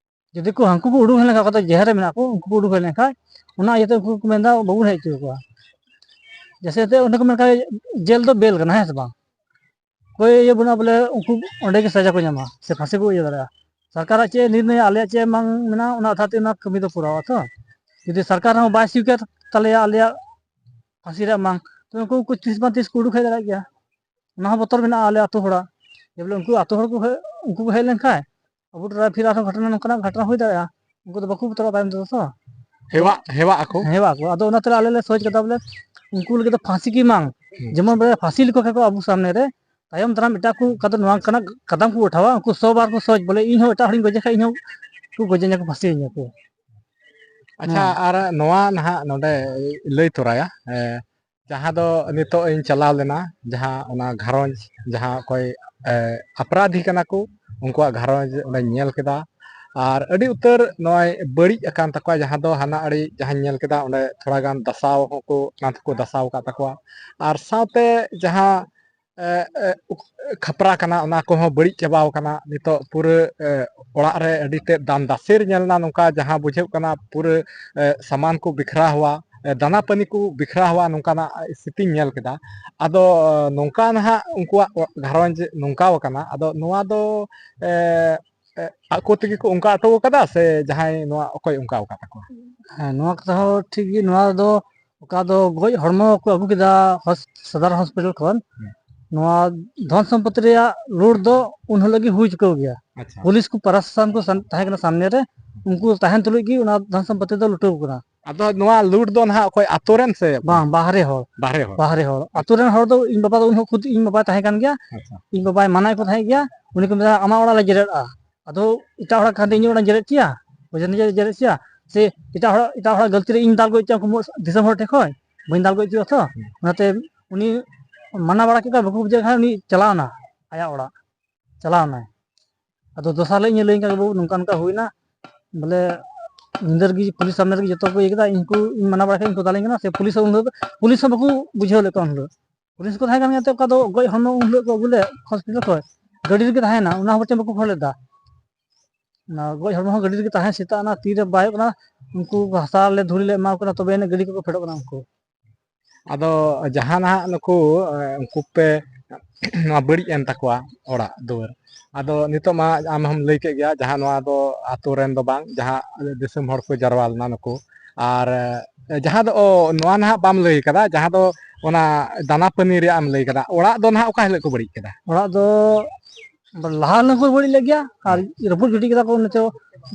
ᱡᱩᱫᱤ ᱠᱚ ᱦᱟᱹᱱᱠᱩ ᱠᱚ ᱩᱰᱩᱠ ᱦᱮᱡ ᱞᱮᱱᱠᱷᱟᱱ, ᱚᱠᱟ ᱫᱚ ᱡᱟᱦᱮᱨ ᱨᱮ ᱢᱮᱱᱟᱜ ᱠᱚ, ᱩᱱᱠᱩ ᱠᱚ ᱩᱰᱩᱠ ᱦᱮᱡ ᱞᱮᱱᱠᱷᱟᱱ, ᱚᱱᱟ ᱤᱭᱟᱹᱛᱮ ᱩᱱᱠᱩ ᱠᱚ ᱢᱮᱱᱫᱟ, "ᱵᱟᱵᱚᱱ ᱦᱮᱡ ᱦᱚᱪᱚ ᱠᱚᱣᱟ᱾" ᱡᱮᱭᱥᱮ ᱛᱮ ᱚᱸᱰᱮ ᱠᱚ ᱢᱮᱱ ᱠᱷᱟᱱ, ᱡᱮᱞ ᱫᱚ ᱵᱮᱞ ᱠᱟᱱᱟ, ᱦᱮᱸ ᱥᱮ ᱵᱟᱝ? ᱚᱠᱚᱭ ᱤᱭᱟᱹ ᱵᱟᱹᱱᱩᱜᱼᱟ ᱵᱚᱞᱮ ᱩᱱᱠᱩ ᱚᱸᱰᱮ ᱜᱮ ᱥᱟᱡᱟ ᱠᱚ ᱧᱟᱢᱟ ᱥᱮ ᱯᱷᱟᱸᱥᱤ ᱠᱚ ᱤᱭᱟᱹ ᱫᱟᱲᱮᱭᱟᱜᱼᱟ᱾ ᱥᱚᱨᱠᱟᱨᱟᱜ ᱪᱮᱫ ᱱᱤᱨᱱᱚᱭ, ᱟᱞᱮᱭᱟᱜ ᱪᱮᱫ ᱵᱟᱝ ᱢᱮᱱᱟᱜᱼᱟ, ᱚᱱᱟ ᱟᱫᱷᱟᱨ ᱛᱮ ᱚᱱᱟ ᱠᱟᱹᱢᱤ ᱫᱚ ᱯᱩᱨᱟᱹᱣᱟ ᱛᱚ᱾ ᱡᱩᱫᱤ ᱥᱚᱨᱠᱟᱨ ᱦᱚᱸ ᱵᱟᱭ ᱥᱤᱠᱟᱨ ᱛᱟᱞᱮᱭᱟ ᱟᱞᱮᱭᱟᱜ ᱯᱷᱟᱸᱥᱤ ᱨᱮᱭᱟᱜ ᱢᱟᱝ, ᱛᱚ ᱩᱱᱠᱩ, ᱩᱱᱠᱩ ᱛᱤᱥ ᱵᱟᱝ ᱛᱤᱥ ᱠᱚ ᱩᱰᱩᱠ ᱦᱮᱡ ᱫᱟᱲᱮᱭᱟᱜ ᱜᱮᱭᱟ᱾ ᱚᱱᱟ ᱦᱚᱸ ᱵᱚᱛᱚᱨ ᱢᱮᱱᱟᱜᱼᱟ ᱟᱞᱮ ᱟᱹᱛᱩ ᱦᱚᱲᱟᱜ, ᱡᱮ ᱵᱚᱞᱮ ᱩᱱᱠᱩ ᱟᱹᱛᱩ ᱦᱚᱲ ᱠᱚ ᱦᱮᱡ, ᱩᱱᱠᱩ ᱠᱚ ᱦᱮᱡ ᱞᱮᱱᱠᱷᱟᱱ ᱟᱵᱚ ᱴᱚᱞᱟ ᱯᱷᱤᱨ ᱟᱨᱦᱚᱸ ᱜᱷᱚᱴᱚᱱᱟ, ᱱᱚᱝᱠᱟᱱᱟᱜ ᱜᱷᱚᱴᱚᱱᱟ ᱦᱩᱭ ᱫᱟᱲᱮᱭᱟᱜᱼᱟ᱾ ᱩᱱᱠᱩ ᱫᱚ ᱵᱟᱠᱚ ᱵᱚᱛᱚᱨᱚᱜᱼᱟ ᱛᱟᱭᱚᱢ ᱛᱮᱫᱚ ᱛᱚ᱾ ᱦᱮᱣᱟᱜ ᱦᱮᱣᱟᱜ ᱟᱠᱚ᱾ ᱦᱮᱣᱟᱜ ᱟᱠᱚ᱾ ᱟᱫᱚ ᱚᱱᱟᱛᱮ ᱟᱞᱮ ᱞᱮ ᱥᱚᱪ ᱠᱟᱫᱟ ᱵᱚᱞᱮ ᱩᱱᱠᱩ ᱞᱟᱹᱜᱤᱫ ᱫᱚ ᱯᱷᱟᱸᱥᱤ ᱜᱮ ᱵᱟᱝ, ᱦᱩᱸ᱾ ᱡᱮᱢᱚᱱ ᱵᱚᱞᱮ ᱯᱷᱟᱸᱥᱤ ᱞᱮᱠᱚ ᱠᱷᱟᱡ ᱠᱚ ᱟᱵᱚ ᱥᱟᱢᱱᱮ ᱨᱮ, ᱛᱟᱭᱚᱢ ᱫᱟᱨᱟᱢ ᱮᱴᱟᱜ ᱠᱚ ᱚᱠᱟ ᱫᱚ ᱱᱚᱣᱟ ᱞᱮᱠᱟᱱᱟᱜ ᱠᱟᱫᱟᱢ ᱠᱚ ᱩᱴᱷᱟᱣᱟ, ᱩᱱᱠᱩ ᱥᱚ ᱵᱟᱨ ᱠᱚ ᱥᱚᱪ ᱵᱚᱞᱮ ᱤᱧ ᱦᱚᱸ ᱮᱴᱟᱜ ᱦᱚᱲᱤᱧ ᱜᱚᱡᱮ ᱠᱷᱟᱡ ᱤᱧ ᱦᱚᱸ ᱠᱚ ᱜᱚᱡᱮᱧᱟ ᱠᱚ, ᱯᱷᱟᱸᱥᱤᱭᱟᱹᱧᱟ ᱠᱚ᱾ ᱟᱪᱪᱷᱟ, ᱟᱨ ᱱᱚᱣᱟ ᱱᱟᱦᱟᱜ ᱱᱚᱰᱮ ᱞᱟᱹᱭ ᱛᱚᱨᱟᱭᱟ, ᱮ, ᱡᱟᱦᱟᱸ ᱫᱚ ᱱᱤᱛᱚᱜ ᱤᱧ ᱪᱟᱞᱟᱣ ᱞᱮᱱᱟ, ᱡᱟᱦᱟᱸ ᱚᱱᱟ ᱜᱷᱟᱨᱚᱸᱡᱽ, ᱡᱟᱦᱟᱸ ᱚᱠᱚᱭ, ᱮ, ᱟᱯᱨᱟᱫᱷᱤ ᱠᱟᱱᱟ ᱠᱚ, ᱩᱱᱠᱩᱣᱟᱜ ᱜᱷᱟᱨᱚᱸᱡᱽ ᱚᱸᱰᱮᱧ ᱧᱮᱞ ᱠᱮᱫᱟ᱾ ᱟᱨ ᱟᱹᱰᱤ ᱩᱛᱟᱹᱨ ᱱᱚᱜᱼᱚᱭ ᱵᱟᱹᱲᱤᱡ ᱟᱠᱟᱱ ᱛᱟᱠᱚᱣᱟ, ᱡᱟᱦᱟᱸ ᱫᱚ ᱦᱟᱱᱟ ᱟᱹᱲᱤ ᱡᱟᱦᱟᱸᱧ ᱧᱮᱞ ᱠᱮᱫᱟ, ᱚᱸᱰᱮ ᱛᱷᱚᱲᱟ ᱜᱟᱱ ᱫᱟᱥᱟᱣ ᱦᱚᱸᱠᱚ, ᱚᱱᱟ ᱛᱮᱠᱚ ᱫᱟᱥᱟᱣ ᱟᱠᱟᱫ ᱛᱟᱠᱚᱣᱟ᱾ ᱟᱨ ᱥᱟᱶᱛᱮ ᱡᱟᱦᱟᱸ ᱮ, ᱮ, ᱩᱠ-, ᱠᱷᱟᱯᱨᱟ ᱠᱟᱱᱟ, ᱚᱱᱟ ᱠᱚᱦᱚᱸ ᱵᱟᱹᱲᱤᱡ ᱪᱟᱵᱟᱣ ᱠᱟᱱᱟ᱾ ᱱᱤᱛᱚᱜ ᱯᱩᱨᱟᱹ, ᱮ, ᱚᱲᱟᱜ ᱨᱮ ᱟᱹᱰᱤ ᱛᱮᱫ ᱫᱟᱱ ᱫᱟᱥᱮᱨ ᱧᱮᱞ ᱮᱱᱟ, ᱱᱚᱝᱠᱟ ᱡᱟᱦᱟᱸ ᱵᱩᱡᱷᱟᱹᱜ ᱠᱟᱱᱟ ᱯᱩᱨᱟᱹ, ᱮ, ᱥᱟᱢᱟᱱ ᱠᱚ ᱵᱤᱠᱷᱨᱟ ᱦᱩᱣᱟ, ᱮ, ᱫᱟᱱᱟ ᱯᱟᱹᱱᱤ ᱠᱚ ᱵᱤᱠᱷᱨᱟ ᱦᱩᱣᱟ, ᱱᱚᱝᱠᱟᱱᱟᱜ ᱥᱛᱷᱤᱛᱤᱧ ᱧᱮᱞ ᱠᱮᱫᱟ᱾ ᱟᱫᱚ, ᱮ, ᱱᱚᱝᱠᱟ ᱱᱟᱦᱟᱜ ᱩᱱᱠᱩᱣᱟᱜ ᱚ-, ᱜᱷᱟᱨᱚᱸᱡᱽ ᱱᱚᱝᱠᱟᱣ ᱠᱟᱱᱟ᱾ ᱟᱫᱚ ᱱᱚᱣᱟ ᱫᱚ, ᱮ, ᱮ, ᱟᱠᱚ ᱛᱮᱜᱮ ᱠᱚ ᱚᱱᱠᱟ ᱦᱚᱴᱚ ᱠᱟᱫᱟ ᱥᱮ ᱡᱟᱦᱟᱸᱭ ᱱᱚᱣᱟ ᱚᱠᱚᱭ ᱚᱱᱠᱟ ᱟᱠᱟᱫ ᱛᱟᱠᱚᱣᱟ? ᱦᱮᱸ, ᱱᱚᱣᱟ ᱠᱟᱛᱷᱟ ᱦᱚᱸ ᱴᱷᱤᱠ ᱜᱮ᱾ ᱱᱚᱣᱟ ᱫᱚ ᱚᱠᱟ ᱫᱚ ᱜᱚᱡ ᱦᱚᱲᱢᱚ ᱠᱚ ᱟᱹᱜᱩ ᱠᱮᱫᱟ ᱦᱚᱥ-, ᱥᱚᱫᱚᱨ ᱦᱚᱥᱯᱤᱴᱟᱞ ᱠᱷᱚᱱ᱾ ᱦᱮᱸ᱾ ᱱᱚᱣᱟ ᱫᱷᱚᱱ ᱥᱚᱢᱯᱚᱛᱤ ᱨᱮᱭᱟᱜ ᱞᱩᱴ ᱫᱚ ᱩᱱ ᱦᱤᱞᱳᱜ ᱜᱮ ᱦᱩᱭ ᱪᱩᱠᱟᱹᱣ ᱜᱮᱭᱟ᱾ ᱟᱪᱪᱷᱟ᱾ ᱯᱩᱞᱤᱥ ᱠᱚ ᱯᱨᱚᱥᱟᱥᱚᱱ ᱠᱚ ᱥᱟᱢ-, ᱛᱟᱦᱮᱸ ᱠᱟᱱᱟ ᱥᱟᱢᱱᱮ ᱨᱮ, ᱩᱱᱠᱩ ᱛᱟᱦᱮᱱ ᱛᱩᱞᱩᱡ ᱜᱮ ᱚᱱᱟ ᱫᱷᱚᱱ ᱥᱚᱢᱯᱚᱛᱤ ᱫᱚ ᱞᱩᱴᱟᱹᱣ ᱠᱟᱱᱟ᱾ ᱟᱫᱚ ᱱᱚᱣᱟ ᱞᱩᱴ ᱫᱚ ᱱᱟᱦᱟᱜ ᱚᱠᱚᱭ ᱟᱛᱳ ᱨᱮᱱ ᱥᱮ ᱚᱠᱚᱭ? ᱵᱟᱝ, ᱵᱟᱦᱨᱮ ᱦᱚᱲ᱾ ᱵᱟᱦᱨᱮ ᱦᱚᱲ᱾ ᱵᱟᱦᱨᱮ ᱦᱚᱲ᱾ ᱟᱛᱳ ᱨᱮᱱ ᱦᱚᱲ ᱫᱚ ᱤᱧ ᱵᱟᱵᱟ ᱫᱚ ᱩᱱ ᱦᱚᱸ ᱠᱷᱩᱫ ᱤᱧ ᱵᱟᱵᱟᱭ ᱛᱟᱦᱮᱸ ᱠᱟᱱ ᱜᱮᱭᱟ᱾ ᱟᱪᱪᱷᱟ᱾ ᱤᱧ ᱵᱟᱵᱟᱭ ᱢᱟᱱᱟᱭᱮᱫ ᱠᱚ ᱛᱟᱦᱮᱸᱫ ᱜᱮᱭᱟ᱾ ᱩᱱᱤ ᱠᱚ ᱢᱮᱛᱟᱜᱼᱟ, "ᱟᱢᱟᱜ ᱚᱲᱟᱜ ᱞᱮ ᱡᱮᱨᱮᱫᱼᱟ, ᱟᱫᱚ ᱮᱴᱟᱜ ᱦᱚᱲᱟᱜ ᱠᱷᱟᱱ ᱫᱚ ᱤᱧᱟᱹᱜ ᱚᱲᱟᱜ ᱤᱧ ᱡᱮᱨᱮᱫ ᱦᱚᱪᱚᱭᱟ?" ᱵᱩᱡᱷᱟᱹᱣ ᱱᱤᱡᱮ ᱡᱮᱨᱮᱫ ᱦᱚᱪᱚᱭᱟ᱾ ᱥᱮ ᱮᱴᱟᱜ ᱦᱚᱲᱟᱜ, ᱮᱴᱟᱜ ᱦᱚᱲᱟᱜ ᱜᱟᱹᱞᱛᱤ ᱨᱮ ᱤᱧ ᱫᱟᱞ ᱜᱚᱡ ᱦᱚᱪᱚᱭᱟ ᱩᱱᱠᱩ ᱫᱤᱥᱚᱢ ᱦᱚᱲ ᱴᱷᱮᱱ ᱠᱷᱚᱱ? ᱵᱟᱹᱧ ᱫᱟᱞ ᱜᱚᱡ ᱦᱚᱪᱚᱭᱟ ᱛᱚ᱾ ᱦᱩᱸ᱾ ᱚᱱᱟᱛᱮ ᱩᱱᱤ ᱢᱟᱱᱟ ᱵᱟᱲᱟ ᱠᱮᱫ ᱠᱚᱣᱟ, ᱵᱟᱠᱚ ᱵᱩᱡᱷᱟᱹᱣ ᱠᱷᱟᱱ ᱩᱱᱤ ᱪᱟᱞᱟᱣᱱᱟ ᱟᱭᱟᱜ ᱚᱲᱟᱜ, ᱪᱟᱞᱟᱣᱱᱟᱭ᱾ ᱟᱫᱚ ᱫᱚᱥᱟᱨ ᱦᱤᱞᱳᱜ ᱤᱧ ᱞᱟᱹᱭᱟᱹᱧ ᱠᱟᱱᱟ, "ᱵᱟᱹᱵᱩ, ᱱᱚᱝᱠᱟ ᱱᱚᱝᱠᱟ ᱦᱩᱭᱱᱟ, ᱵᱚᱞᱮ ᱧᱤᱫᱟᱹ ᱨᱮᱜᱮ ᱯᱩᱞᱤᱥ ᱥᱟᱢᱱᱮ ᱨᱮᱜᱮ ᱡᱚᱛᱚ ᱠᱚ ᱤᱭᱟᱹ ᱠᱮᱫᱟ, ᱤᱧ ᱠᱚ, ᱤᱧ ᱢᱟᱱᱟ ᱵᱟᱲᱟ ᱠᱮᱫ ᱤᱧ ᱠᱚ ᱫᱟᱞᱤᱧ ᱠᱟᱱᱟ ᱥᱮ ᱯᱩᱞᱤᱥ ᱦᱚᱸ ᱩᱱ ᱦᱤᱞᱳᱜ ᱫᱚ, ᱯᱩᱞᱤᱥ ᱦᱚᱸ ᱵᱟᱠᱚ ᱵᱩᱡᱷᱟᱹᱣ ᱞᱮᱫ ᱠᱚᱣᱟ ᱩᱱ ᱦᱤᱞᱳᱜ᱾ ᱯᱩᱞᱤᱥ ᱠᱚ ᱛᱟᱦᱮᱸ ᱠᱟᱱ ᱜᱮᱭᱟ ᱛᱚ, ᱚᱠᱟ ᱫᱚ ᱜᱚᱡ ᱦᱚᱲᱢᱚ ᱩᱱ ᱦᱤᱞᱳᱜ ᱠᱚ ᱟᱹᱜᱩ ᱞᱮᱫ ᱦᱚᱥᱯᱤᱴᱟᱞ ᱠᱷᱚᱱ, ᱜᱟᱹᱰᱤ ᱨᱮᱜᱮ ᱛᱟᱦᱮᱸᱭᱮᱱᱟ, ᱚᱱᱟ ᱦᱚᱸ ᱵᱚᱨᱪᱚᱝ ᱵᱟᱠᱚ ᱠᱷᱚᱲ ᱞᱮᱫᱟ᱾" ᱚᱱᱟ ᱜᱚᱡ ᱦᱚᱲᱢᱚ ᱦᱚᱸ ᱜᱟᱹᱰᱤ ᱨᱮᱜᱮ ᱛᱟᱦᱮᱸ ᱥᱮᱛᱟᱜ ᱮᱱᱟ, ᱛᱤᱨᱮ ᱵᱟᱭ ᱦᱩᱭᱩᱜ ᱠᱟᱱᱟ, ᱩᱱᱠᱩ ᱦᱟᱥᱟ ᱞᱮ ᱫᱷᱩᱲᱤ ᱞᱮ ᱮᱢᱟ ᱠᱚ ᱠᱟᱱᱟ, ᱛᱚᱵᱮ ᱟᱹᱱᱤᱡ ᱜᱟᱹᱰᱤ ᱠᱚᱠᱚ ᱯᱷᱮᱰᱚᱜ ᱠᱟᱱᱟ ᱩᱱᱠᱩ᱾ ᱟᱫᱚ ᱡᱟᱦᱟᱸ ᱱᱟᱦᱟᱜ ᱱᱩᱠᱩ, ᱮ, ᱩᱱᱠᱩ ᱯᱮ ᱱᱚᱣᱟ ᱵᱟᱹᱲᱤᱡ ᱮᱱ ᱛᱟᱠᱚᱣᱟ ᱚᱲᱟᱜ ᱫᱩᱣᱟᱹᱨ, ᱟᱫᱚ ᱱᱤᱛᱚᱜ ᱢᱟ ᱟᱢ ᱦᱚᱸᱢ ᱞᱟᱹᱭ ᱠᱮᱫ ᱜᱮᱭᱟ, ᱡᱟᱦᱟᱸ ᱱᱚᱣᱟ ᱫᱚ ᱟᱛᱳ ᱨᱮᱱ ᱫᱚ ᱵᱟᱝ, ᱡᱟᱦᱟᱸ ᱫᱤᱥᱚᱢ ᱦᱚᱲ ᱠᱚ ᱡᱟᱨᱣᱟ ᱞᱮᱱᱟ ᱱᱩᱠᱩ, ᱟᱨ, ᱮ, ᱡᱟᱦᱟᱸ ᱫᱚ, ᱚ, ᱱᱚᱣᱟ ᱱᱟᱦᱟᱜ ᱵᱟᱢ ᱞᱟᱹᱭ ᱠᱟᱫᱟ, ᱡᱟᱦᱟᱸ ᱫᱚ ᱚᱱᱟ ᱫᱟᱱᱟ ᱯᱟᱹᱱᱤ ᱨᱮᱭᱟᱜ ᱮᱢ ᱞᱟᱹᱭ ᱠᱟᱫᱟ, ᱚᱲᱟᱜ ᱫᱚ ᱱᱟᱦᱟᱜ ᱚᱠᱟ ᱦᱤᱞᱳᱜ ᱠᱚ ᱵᱟᱹᱲᱤᱡ ᱠᱮᱫᱟ? ᱚᱲᱟᱜ ᱫᱚ ᱞᱟᱦᱟ ᱦᱤᱞᱳᱜ ᱠᱚ ᱵᱟᱹᱲᱤᱡ ᱞᱮᱫ ᱜᱮᱭᱟ, ᱟᱨ ᱨᱟᱹᱯᱩᱫ ᱜᱤᱰᱤ ᱠᱮᱫᱟ ᱠᱚ ᱩᱱᱤ ᱪᱚ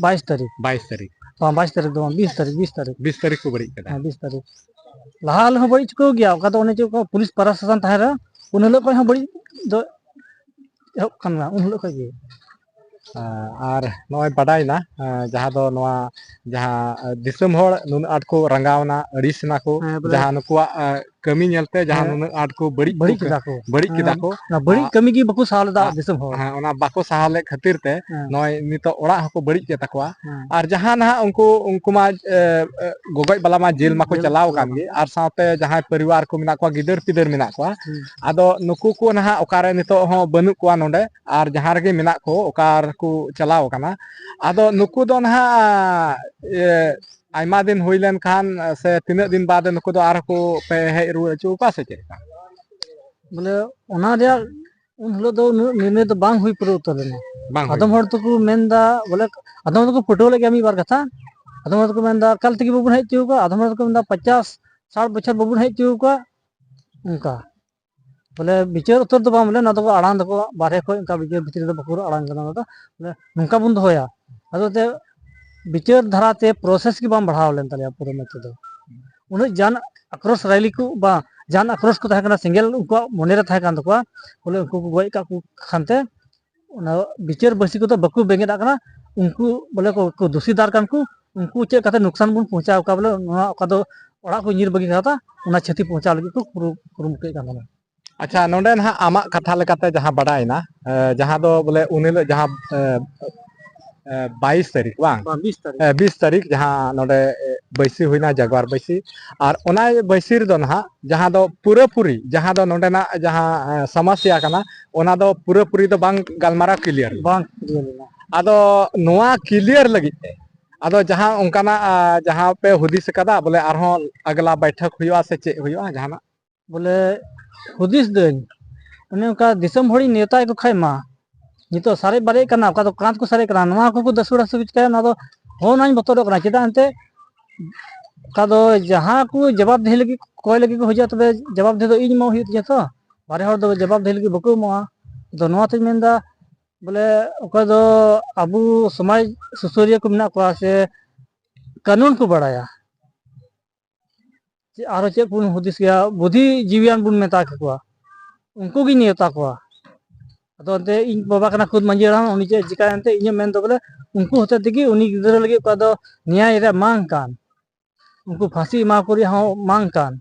ᱵᱟᱭᱤᱥ ᱛᱟᱹᱨᱤᱠᱷ᱾ ᱵᱟᱭᱤᱥ ᱛᱟᱹᱨᱤᱠᱷ᱾ ᱵᱟᱝ, ᱵᱟᱭᱤᱥ ᱛᱟᱹᱨᱤᱠᱷ ᱫᱚ ᱵᱟᱝ, ᱵᱤᱥ ᱛᱟᱹᱨᱤᱠᱷ, ᱵᱤᱥ ᱛᱟᱹᱨᱤᱠᱷ᱾ ᱵᱤᱥ ᱛᱟᱹᱨᱤᱠᱷ ᱠᱚ ᱵᱟᱹᱲᱤᱡ ᱠᱮᱫᱟ᱾ ᱦᱮᱸ, ᱵᱤᱥ ᱛᱟᱹᱨᱤᱠᱷ᱾ ᱞᱟᱦᱟ ᱦᱤᱞᱳᱜ ᱦᱚᱸ ᱵᱟᱹᱲᱤᱡ ᱪᱩᱠᱟᱹᱣ ᱜᱮᱭᱟ, ᱚᱠᱟ ᱫᱚ ᱚᱱᱮ ᱪᱮᱫ ᱠᱚ ᱯᱩᱞᱤᱥ ᱯᱨᱚᱥᱟᱥᱚᱱ ᱛᱟᱦᱮᱸ ᱨᱮ, ᱩᱱ ᱦᱤᱞᱳᱜ ᱠᱷᱚᱱ ᱦᱚᱸ ᱵᱟᱹᱲᱤᱡ ᱫᱚ ᱮᱦᱚᱵ ᱠᱟᱱᱟ, ᱩᱱ ᱦᱤᱞᱳᱜ ᱠᱷᱚᱱ ᱜᱮ᱾ ᱟᱨ ᱱᱚᱜᱼᱚᱭ ᱵᱟᱰᱟᱭᱮᱱᱟ, ᱡᱟᱦᱟᱸ ᱫᱚ ᱱᱚᱣᱟ, ᱡᱟᱦᱟᱸ ᱫᱤᱥᱚᱢ ᱦᱚᱲ ᱱᱩᱱᱟᱹᱜ ᱟᱸᱴ ᱠᱚ ᱨᱟᱸᱜᱟᱣᱱᱟ, ᱟᱹᱲᱤᱥ ᱮᱱᱟ ᱠᱚ, ᱦᱮᱸ, ᱵᱚᱞᱮ ᱡᱟᱦᱟᱸ ᱱᱩᱠᱩᱣᱟᱜ, ᱮ, ᱠᱟᱹᱢᱤ ᱧᱮᱞᱛᱮ ᱡᱟᱦᱟᱸ ᱦᱮᱸ, ᱱᱩᱱᱟᱹᱜ ᱟᱸᱴ ᱠᱚ ᱵᱟᱹᱲᱤᱡ ᱵᱟᱹᱲᱤᱡ ᱠᱚ ᱠᱮᱫᱟ ᱠᱚ᱾ ᱵᱟᱹᱲᱤᱡ ᱦᱮᱸ, ᱠᱮᱫᱟ ᱠᱚ᱾ ᱚᱱᱟ ᱵᱟᱹᱲᱤᱡ ᱟᱨ ᱠᱟᱹᱢᱤ ᱜᱮ ᱵᱟᱠᱚ ᱥᱟᱦᱟᱣ ᱞᱮᱫᱟ ᱟ-, ᱫᱤᱥᱚᱢ ᱦᱚᱲ᱾ ᱦᱮᱸ, ᱚᱱᱟ ᱵᱟᱠᱚ ᱥᱟᱦᱟᱣ ᱞᱮᱫ ᱠᱷᱟᱹᱛᱤᱨ ᱛᱮ ᱦᱮᱸ᱾ ᱱᱚᱜᱼᱚᱭ ᱱᱤᱛᱚᱜ ᱚᱲᱟᱜ ᱦᱚᱸᱠᱚ ᱵᱟᱹᱲᱤᱡ ᱠᱮᱫ ᱛᱟᱠᱚᱣᱟ᱾ ᱦᱮᱸ᱾ ᱟᱨ ᱡᱟᱦᱟᱸ ᱱᱟᱦᱟᱜ ᱩᱱᱠᱩ, ᱩᱱᱠᱩ ᱢᱟ, ᱮ, ᱮ, ᱜᱚᱜᱚᱡ ᱵᱟᱞᱟ ᱢᱟ ᱡᱮᱞ ᱢᱟᱠᱚ ᱡᱮᱞ ᱪᱟᱞᱟᱣ ᱪᱟᱞᱟᱣ ᱟᱠᱟᱱ ᱟᱠᱟᱱ᱾ ᱜᱮ, ᱟᱨ ᱥᱟᱶᱛᱮ ᱡᱟᱦᱟᱸᱭ ᱯᱚᱨᱤᱵᱟᱨ ᱠᱚ ᱢᱮᱱᱟᱜ ᱠᱚᱣᱟ, ᱜᱤᱫᱟᱹᱨ ᱯᱤᱫᱟᱹᱨ ᱢᱮᱱᱟᱜ ᱠᱚᱣᱟ, ᱦᱩᱸ᱾ ᱟᱫᱚ ᱱᱩᱠᱩ ᱠᱚ ᱱᱟᱦᱟᱜ ᱚᱠᱟᱨᱮ ᱱᱤᱛᱚᱜ ᱦᱚᱸ ᱵᱟᱹᱱᱩᱜ ᱠᱚᱣᱟ ᱱᱚᱰᱮ, ᱟᱨ ᱡᱟᱦᱟᱸ ᱨᱮᱜᱮ ᱢᱮᱱᱟᱜ ᱠᱚ, ᱚᱠᱟ ᱨᱮᱠᱚ ᱪᱟᱞᱟᱣ ᱟᱠᱟᱱᱟ᱾ ᱟᱫᱚ ᱱᱩᱠᱩ ᱫᱚ ᱱᱟᱦᱟᱜ, ᱮ, ᱟᱭᱢᱟ ᱫᱤᱱ ᱦᱩᱭ ᱞᱮᱱᱠᱷᱟᱱ ᱥᱮ ᱛᱤᱱᱟᱹᱜ ᱫᱤᱱ ᱵᱟᱫ ᱱᱩᱠᱩ ᱫᱚ ᱟᱨᱦᱚᱸ ᱠᱚ ᱯᱮ ᱦᱮᱡ ᱨᱩᱣᱟᱹᱲ ᱦᱚᱪᱚ ᱠᱚᱣᱟ ᱥᱮ ᱪᱮᱫ ᱞᱮᱠᱟ? ᱵᱚᱞᱮ ᱚᱱᱟ ᱨᱮᱭᱟᱜ ᱩᱱ ᱦᱤᱞᱳᱜ ᱫᱚ ᱩᱱᱟᱹᱜ ᱱᱤᱨᱱᱚᱭ ᱫᱚ ᱵᱟᱝ ᱦᱩᱭ ᱯᱩᱨᱟᱹᱣ ᱩᱛᱟᱹᱨ ᱞᱮᱱᱟ᱾ ᱵᱟᱝ ᱦᱩᱭ ᱟᱫᱚᱢ ᱞᱮᱱᱟ᱾ ᱦᱚᱲ ᱫᱚᱠᱚ ᱢᱮᱱᱫᱟ, ᱵᱚᱞᱮ ᱟᱫᱚᱢ ᱦᱚᱲ ᱫᱚᱠᱚ ᱯᱟᱹᱴᱷᱩᱣᱟᱹ ᱞᱮᱫ ᱜᱮᱭᱟ ᱢᱤᱫ ᱵᱟᱨ ᱠᱟᱛᱷᱟ, ᱟᱫᱚᱢ ᱦᱚᱲ ᱫᱚᱠᱚ ᱢᱮᱱᱫᱟ ᱮᱠᱟᱞ ᱛᱮᱜᱮ ᱵᱟᱵᱚᱱ ᱦᱮᱡ ᱦᱚᱪᱚ ᱟᱠᱚᱣᱟ, ᱟᱫᱚᱢ ᱦᱚᱲ ᱫᱚᱠᱚ ᱢᱮᱱᱫᱟ ᱯᱚᱧᱪᱟᱥ ᱥᱟᱴ ᱵᱚᱪᱷᱚᱨ ᱵᱟᱵᱚᱱ ᱦᱮᱡ ᱦᱚᱪᱚ ᱟᱠᱚᱣᱟ, ᱚᱱᱠᱟ᱾ ᱵᱚᱞᱮ ᱵᱤᱪᱟᱹᱨ ᱩᱛᱟᱹᱨ ᱫᱚ ᱵᱟᱝ, ᱵᱚᱞᱮ ᱱᱚᱣᱟ ᱫᱚᱠᱚ ᱟᱲᱟᱝ ᱫᱟᱠᱚ ᱵᱟᱨᱦᱮ ᱠᱷᱚᱱ, ᱚᱱᱠᱟ ᱵᱤᱪᱟᱹᱨ ᱵᱷᱤᱛᱨᱤ ᱨᱮᱫᱚ ᱵᱟᱠᱚ ᱟᱲᱟᱝ ᱠᱟᱱᱟ᱾ ᱱᱚᱣᱟ ᱫᱚ ᱵᱚᱞᱮ ᱱᱚᱝᱠᱟ ᱵᱚᱱ ᱫᱚᱦᱚᱭᱟ᱾ ᱟᱫᱚ ᱛᱮ ᱵᱤᱪᱟᱹᱨ ᱫᱷᱟᱨᱟ ᱛᱮ ᱯᱨᱚᱥᱮᱥ ᱜᱮ ᱵᱟᱝ ᱵᱟᱲᱦᱟᱣ ᱞᱮᱱ ᱛᱟᱞᱮᱭᱟ ᱯᱩᱨᱟᱹ ᱢᱚᱡᱽ ᱛᱮᱫᱚ᱾ ᱩᱱᱟᱹᱜ ᱡᱟᱱ ᱟᱠᱨᱳᱥ ᱨᱮᱞᱤ ᱠᱚ ᱵᱟ ᱡᱟᱱ ᱟᱠᱨᱳᱥ ᱠᱚ ᱛᱟᱦᱮᱸ ᱠᱟᱱᱟ, ᱥᱮᱸᱜᱮᱞ ᱩᱱᱠᱩᱣᱟᱜ ᱢᱚᱱᱮ ᱨᱮ ᱛᱟᱦᱮᱸ ᱠᱟᱱ ᱛᱟᱠᱚᱣᱟ, ᱵᱚᱞᱮ ᱩᱱᱠᱩ ᱠᱚ ᱜᱚᱡ ᱟᱠᱟᱫ ᱠᱚ ᱠᱷᱟᱱ ᱛᱮ ᱚᱱᱟ ᱵᱤᱪᱟᱹᱨ ᱵᱟᱹᱭᱥᱤ ᱠᱚᱫᱚ ᱵᱟᱠᱚ ᱵᱮᱸᱜᱮᱫ ᱟᱜ ᱠᱟᱱᱟ᱾ ᱩᱱᱠᱩ ᱵᱚᱞᱮ ᱠᱚ, ᱠᱚ ᱫᱩᱥᱤᱫᱟᱨ ᱠᱟᱱ ᱠᱚ, ᱩᱱᱠᱩ ᱪᱮᱫ ᱠᱟᱛᱮ ᱱᱩᱠᱥᱟᱱ ᱵᱚᱱ ᱯᱚᱦᱚᱸᱪᱟᱣ ᱠᱚᱣᱟ, ᱵᱚᱞᱮ ᱱᱚᱣᱟ ᱚᱠᱟ ᱫᱚ ᱚᱲᱟᱜ ᱠᱚ ᱧᱤᱨ ᱵᱟᱹᱜᱤ ᱠᱟᱫᱟ, ᱚᱱᱟ ᱪᱷᱟᱹᱛᱤ ᱯᱚᱦᱚᱸᱪᱟᱣ ᱞᱟᱹᱜᱤᱫ ᱠᱚ ᱠᱩᱨᱩ-, ᱠᱩᱨᱩᱢᱩᱴᱩᱭᱮᱫ ᱠᱟᱱ ᱛᱟᱦᱮᱱᱟ᱾ ᱟᱪᱪᱷᱟ, ᱱᱚᱰᱮ ᱱᱟᱦᱟᱜ ᱟᱢᱟᱜ ᱠᱟᱛᱷᱟ ᱞᱮᱠᱟᱛᱮ ᱡᱟᱦᱟᱸ ᱵᱟᱰᱟᱭᱮᱱᱟ, ᱮ, ᱡᱟᱦᱟᱸ ᱫᱚ ᱵᱚᱞᱮ ᱩᱱ ᱦᱤᱞᱳᱜ ᱡᱟᱦᱟᱸ, ᱮ, ᱮ, ᱵᱟᱭᱤᱥ ᱛᱟᱹᱨᱤᱠᱷ ᱵᱟᱝ? ᱵᱟᱝ, ᱵᱤᱥ ᱛᱟᱹᱨᱤᱠᱷ᱾ ᱮ, ᱵᱤᱥ ᱛᱟᱹᱨᱤᱠᱷ ᱡᱟᱦᱟᱸ ᱱᱚᱰᱮ, ᱮ, ᱵᱟᱹᱭᱥᱤ ᱦᱩᱭᱱᱟ, ᱡᱟᱜᱽᱣᱟᱨ ᱵᱟᱹᱭᱥᱤ, ᱟᱨ ᱚᱱᱟ ᱵᱟᱹᱭᱥᱤ ᱨᱮᱫᱚ ᱱᱟᱦᱟᱜ ᱡᱟᱦᱟᱸ ᱫᱚ ᱯᱩᱨᱟᱹᱯᱩᱨᱤ, ᱡᱟᱦᱟᱸ ᱫᱚ ᱱᱚᱰᱮᱱᱟᱜ ᱡᱟᱦᱟᱸ, ᱮ, ᱥᱚᱢᱚᱥᱥᱟ ᱠᱟᱱᱟ, ᱚᱱᱟ ᱫᱚ ᱯᱩᱨᱟᱹᱯᱩᱨᱤ ᱫᱚ ᱵᱟᱝ ᱜᱟᱞᱢᱟᱨᱟᱣ ᱠᱞᱤᱭᱟᱨ ᱞᱮᱱᱟ᱾ ᱵᱟᱝ ᱠᱞᱤᱭᱟᱨ ᱞᱮᱱᱟ᱾ ᱟᱫᱚ ᱱᱚᱣᱟ ᱠᱞᱤᱭᱟᱨ ᱞᱟᱹᱜᱤᱫ ᱛᱮ, ᱟᱫᱚ ᱡᱟᱦᱟᱸ ᱚᱱᱠᱟᱱᱟᱜ, ᱟ, ᱡᱟᱦᱟᱸ ᱯᱮ ᱦᱩᱫᱤᱥ ᱟᱠᱟᱫᱟ, ᱵᱚᱞᱮ ᱟᱨᱦᱚᱸ ᱟᱜᱽᱞᱟ ᱵᱟᱭᱴᱷᱚᱠ ᱦᱩᱭᱩᱜᱼᱟ ᱥᱮ ᱪᱮᱫ ᱦᱩᱭᱩᱜᱼᱟ ᱡᱟᱦᱟᱱᱟᱜ? ᱵᱚᱞᱮ ᱦᱩᱫᱤᱥ ᱫᱟᱹᱧ, ᱚᱱᱮ ᱚᱱᱠᱟ ᱫᱤᱥᱚᱢ ᱦᱚᱲᱤᱧ ᱱᱮᱣᱛᱟᱭᱮᱫ ᱠᱚ ᱠᱷᱟᱡ ᱢᱟ, ᱱᱤᱛᱚᱜ ᱥᱟᱨᱮᱡ ᱵᱟᱨᱮᱡ ᱠᱟᱱᱟ, ᱚᱠᱟ ᱫᱚ ᱠᱟᱸᱛ ᱠᱚ ᱥᱟᱨᱮᱡ ᱠᱟᱱᱟ, ᱱᱚᱣᱟ ᱠᱚᱠᱚ ᱫᱟᱹᱥᱩᱲ ᱦᱟᱹᱥᱩᱲ ᱪᱤᱠᱟᱹᱭᱟ, ᱚᱱᱟ ᱫᱚ ᱦᱚᱸ ᱚᱱᱟᱧ ᱵᱚᱛᱚᱨᱚᱜ ᱠᱟᱱᱟ᱾ ᱪᱮᱫᱟᱜ ᱮᱱᱛᱮᱫ ᱚᱠᱟ ᱫᱚ ᱡᱟᱦᱟᱸ ᱠᱚ ᱡᱚᱵᱟᱵ ᱫᱤᱦᱤ ᱞᱟᱹᱜᱤᱫ, ᱠᱚᱭ ᱞᱟᱹᱜᱤᱫ ᱠᱚ ᱦᱤᱡᱩᱜᱼᱟ, ᱛᱚᱵᱮ ᱡᱚᱵᱟᱵ ᱫᱤᱦᱤ ᱫᱚ ᱤᱧ ᱮᱢᱚᱜ ᱦᱩᱭᱩᱜ ᱛᱤᱧᱟ ᱛᱚ᱾ ᱵᱟᱨᱦᱮ ᱦᱚᱲ ᱫᱚ ᱡᱚᱵᱟᱵ ᱫᱤᱦᱤ ᱞᱟᱹᱜᱤᱫ ᱵᱟᱠᱚ ᱮᱢᱚᱜᱼᱟ᱾ ᱟᱫᱚ ᱱᱚᱣᱟᱛᱤᱧ ᱢᱮᱱᱫᱟ, ᱵᱚᱞᱮ ᱚᱠᱚᱭ ᱫᱚ ᱟᱵᱚ ᱥᱚᱢᱟᱡᱽ ᱥᱩᱥᱟᱹᱨᱤᱭᱟᱹ ᱠᱚ ᱢᱮᱱᱟᱜ ᱠᱚᱣᱟ ᱥᱮ ᱠᱟᱹᱱᱩᱱ ᱠᱚ ᱵᱟᱲᱟᱭᱟ, ᱪᱮᱫ ᱟᱨᱚ ᱪᱮᱫ ᱵᱚᱱ ᱦᱩᱫᱤᱥ ᱜᱮᱭᱟ, ᱵᱩᱫᱷᱤ ᱡᱤᱵᱤᱭᱟᱱ ᱵᱚᱱ ᱢᱮᱛᱟ ᱠᱚᱣᱟ, ᱩᱱᱠᱩ ᱜᱤᱧ ᱱᱮᱣᱛᱟ ᱠᱚᱣᱟ᱾ ᱟᱫᱚ ᱮᱱᱛᱮ ᱤᱧ ᱵᱟᱵᱟ ᱠᱟᱱᱟ ᱠᱷᱩᱫ ᱢᱟᱹᱡᱷᱤ ᱦᱟᱲᱟᱢ, ᱩᱱᱤ ᱪᱮᱫ ᱮ ᱪᱤᱠᱟᱭᱟ ᱮᱱᱛᱮ, ᱤᱧᱟᱹᱜ ᱢᱮᱱ ᱫᱚ ᱵᱚᱞᱮ ᱩᱱᱠᱩ ᱦᱚᱛᱮ ᱛᱮᱜᱮ ᱩᱱᱤ ᱜᱤᱫᱽᱨᱟᱹ ᱞᱟᱹᱜᱤᱫ ᱚᱠᱟ ᱫᱚ ᱱᱮᱭᱟᱭ ᱨᱮᱭᱟᱜ ᱢᱟᱝ ᱠᱟᱱ, ᱩᱱᱠᱩ ᱯᱷᱟᱸᱥᱤ ᱮᱢᱟ ᱠᱚ ᱨᱮᱭᱟᱜ ᱦᱚᱸ ᱢᱟᱝ ᱠᱟᱱ,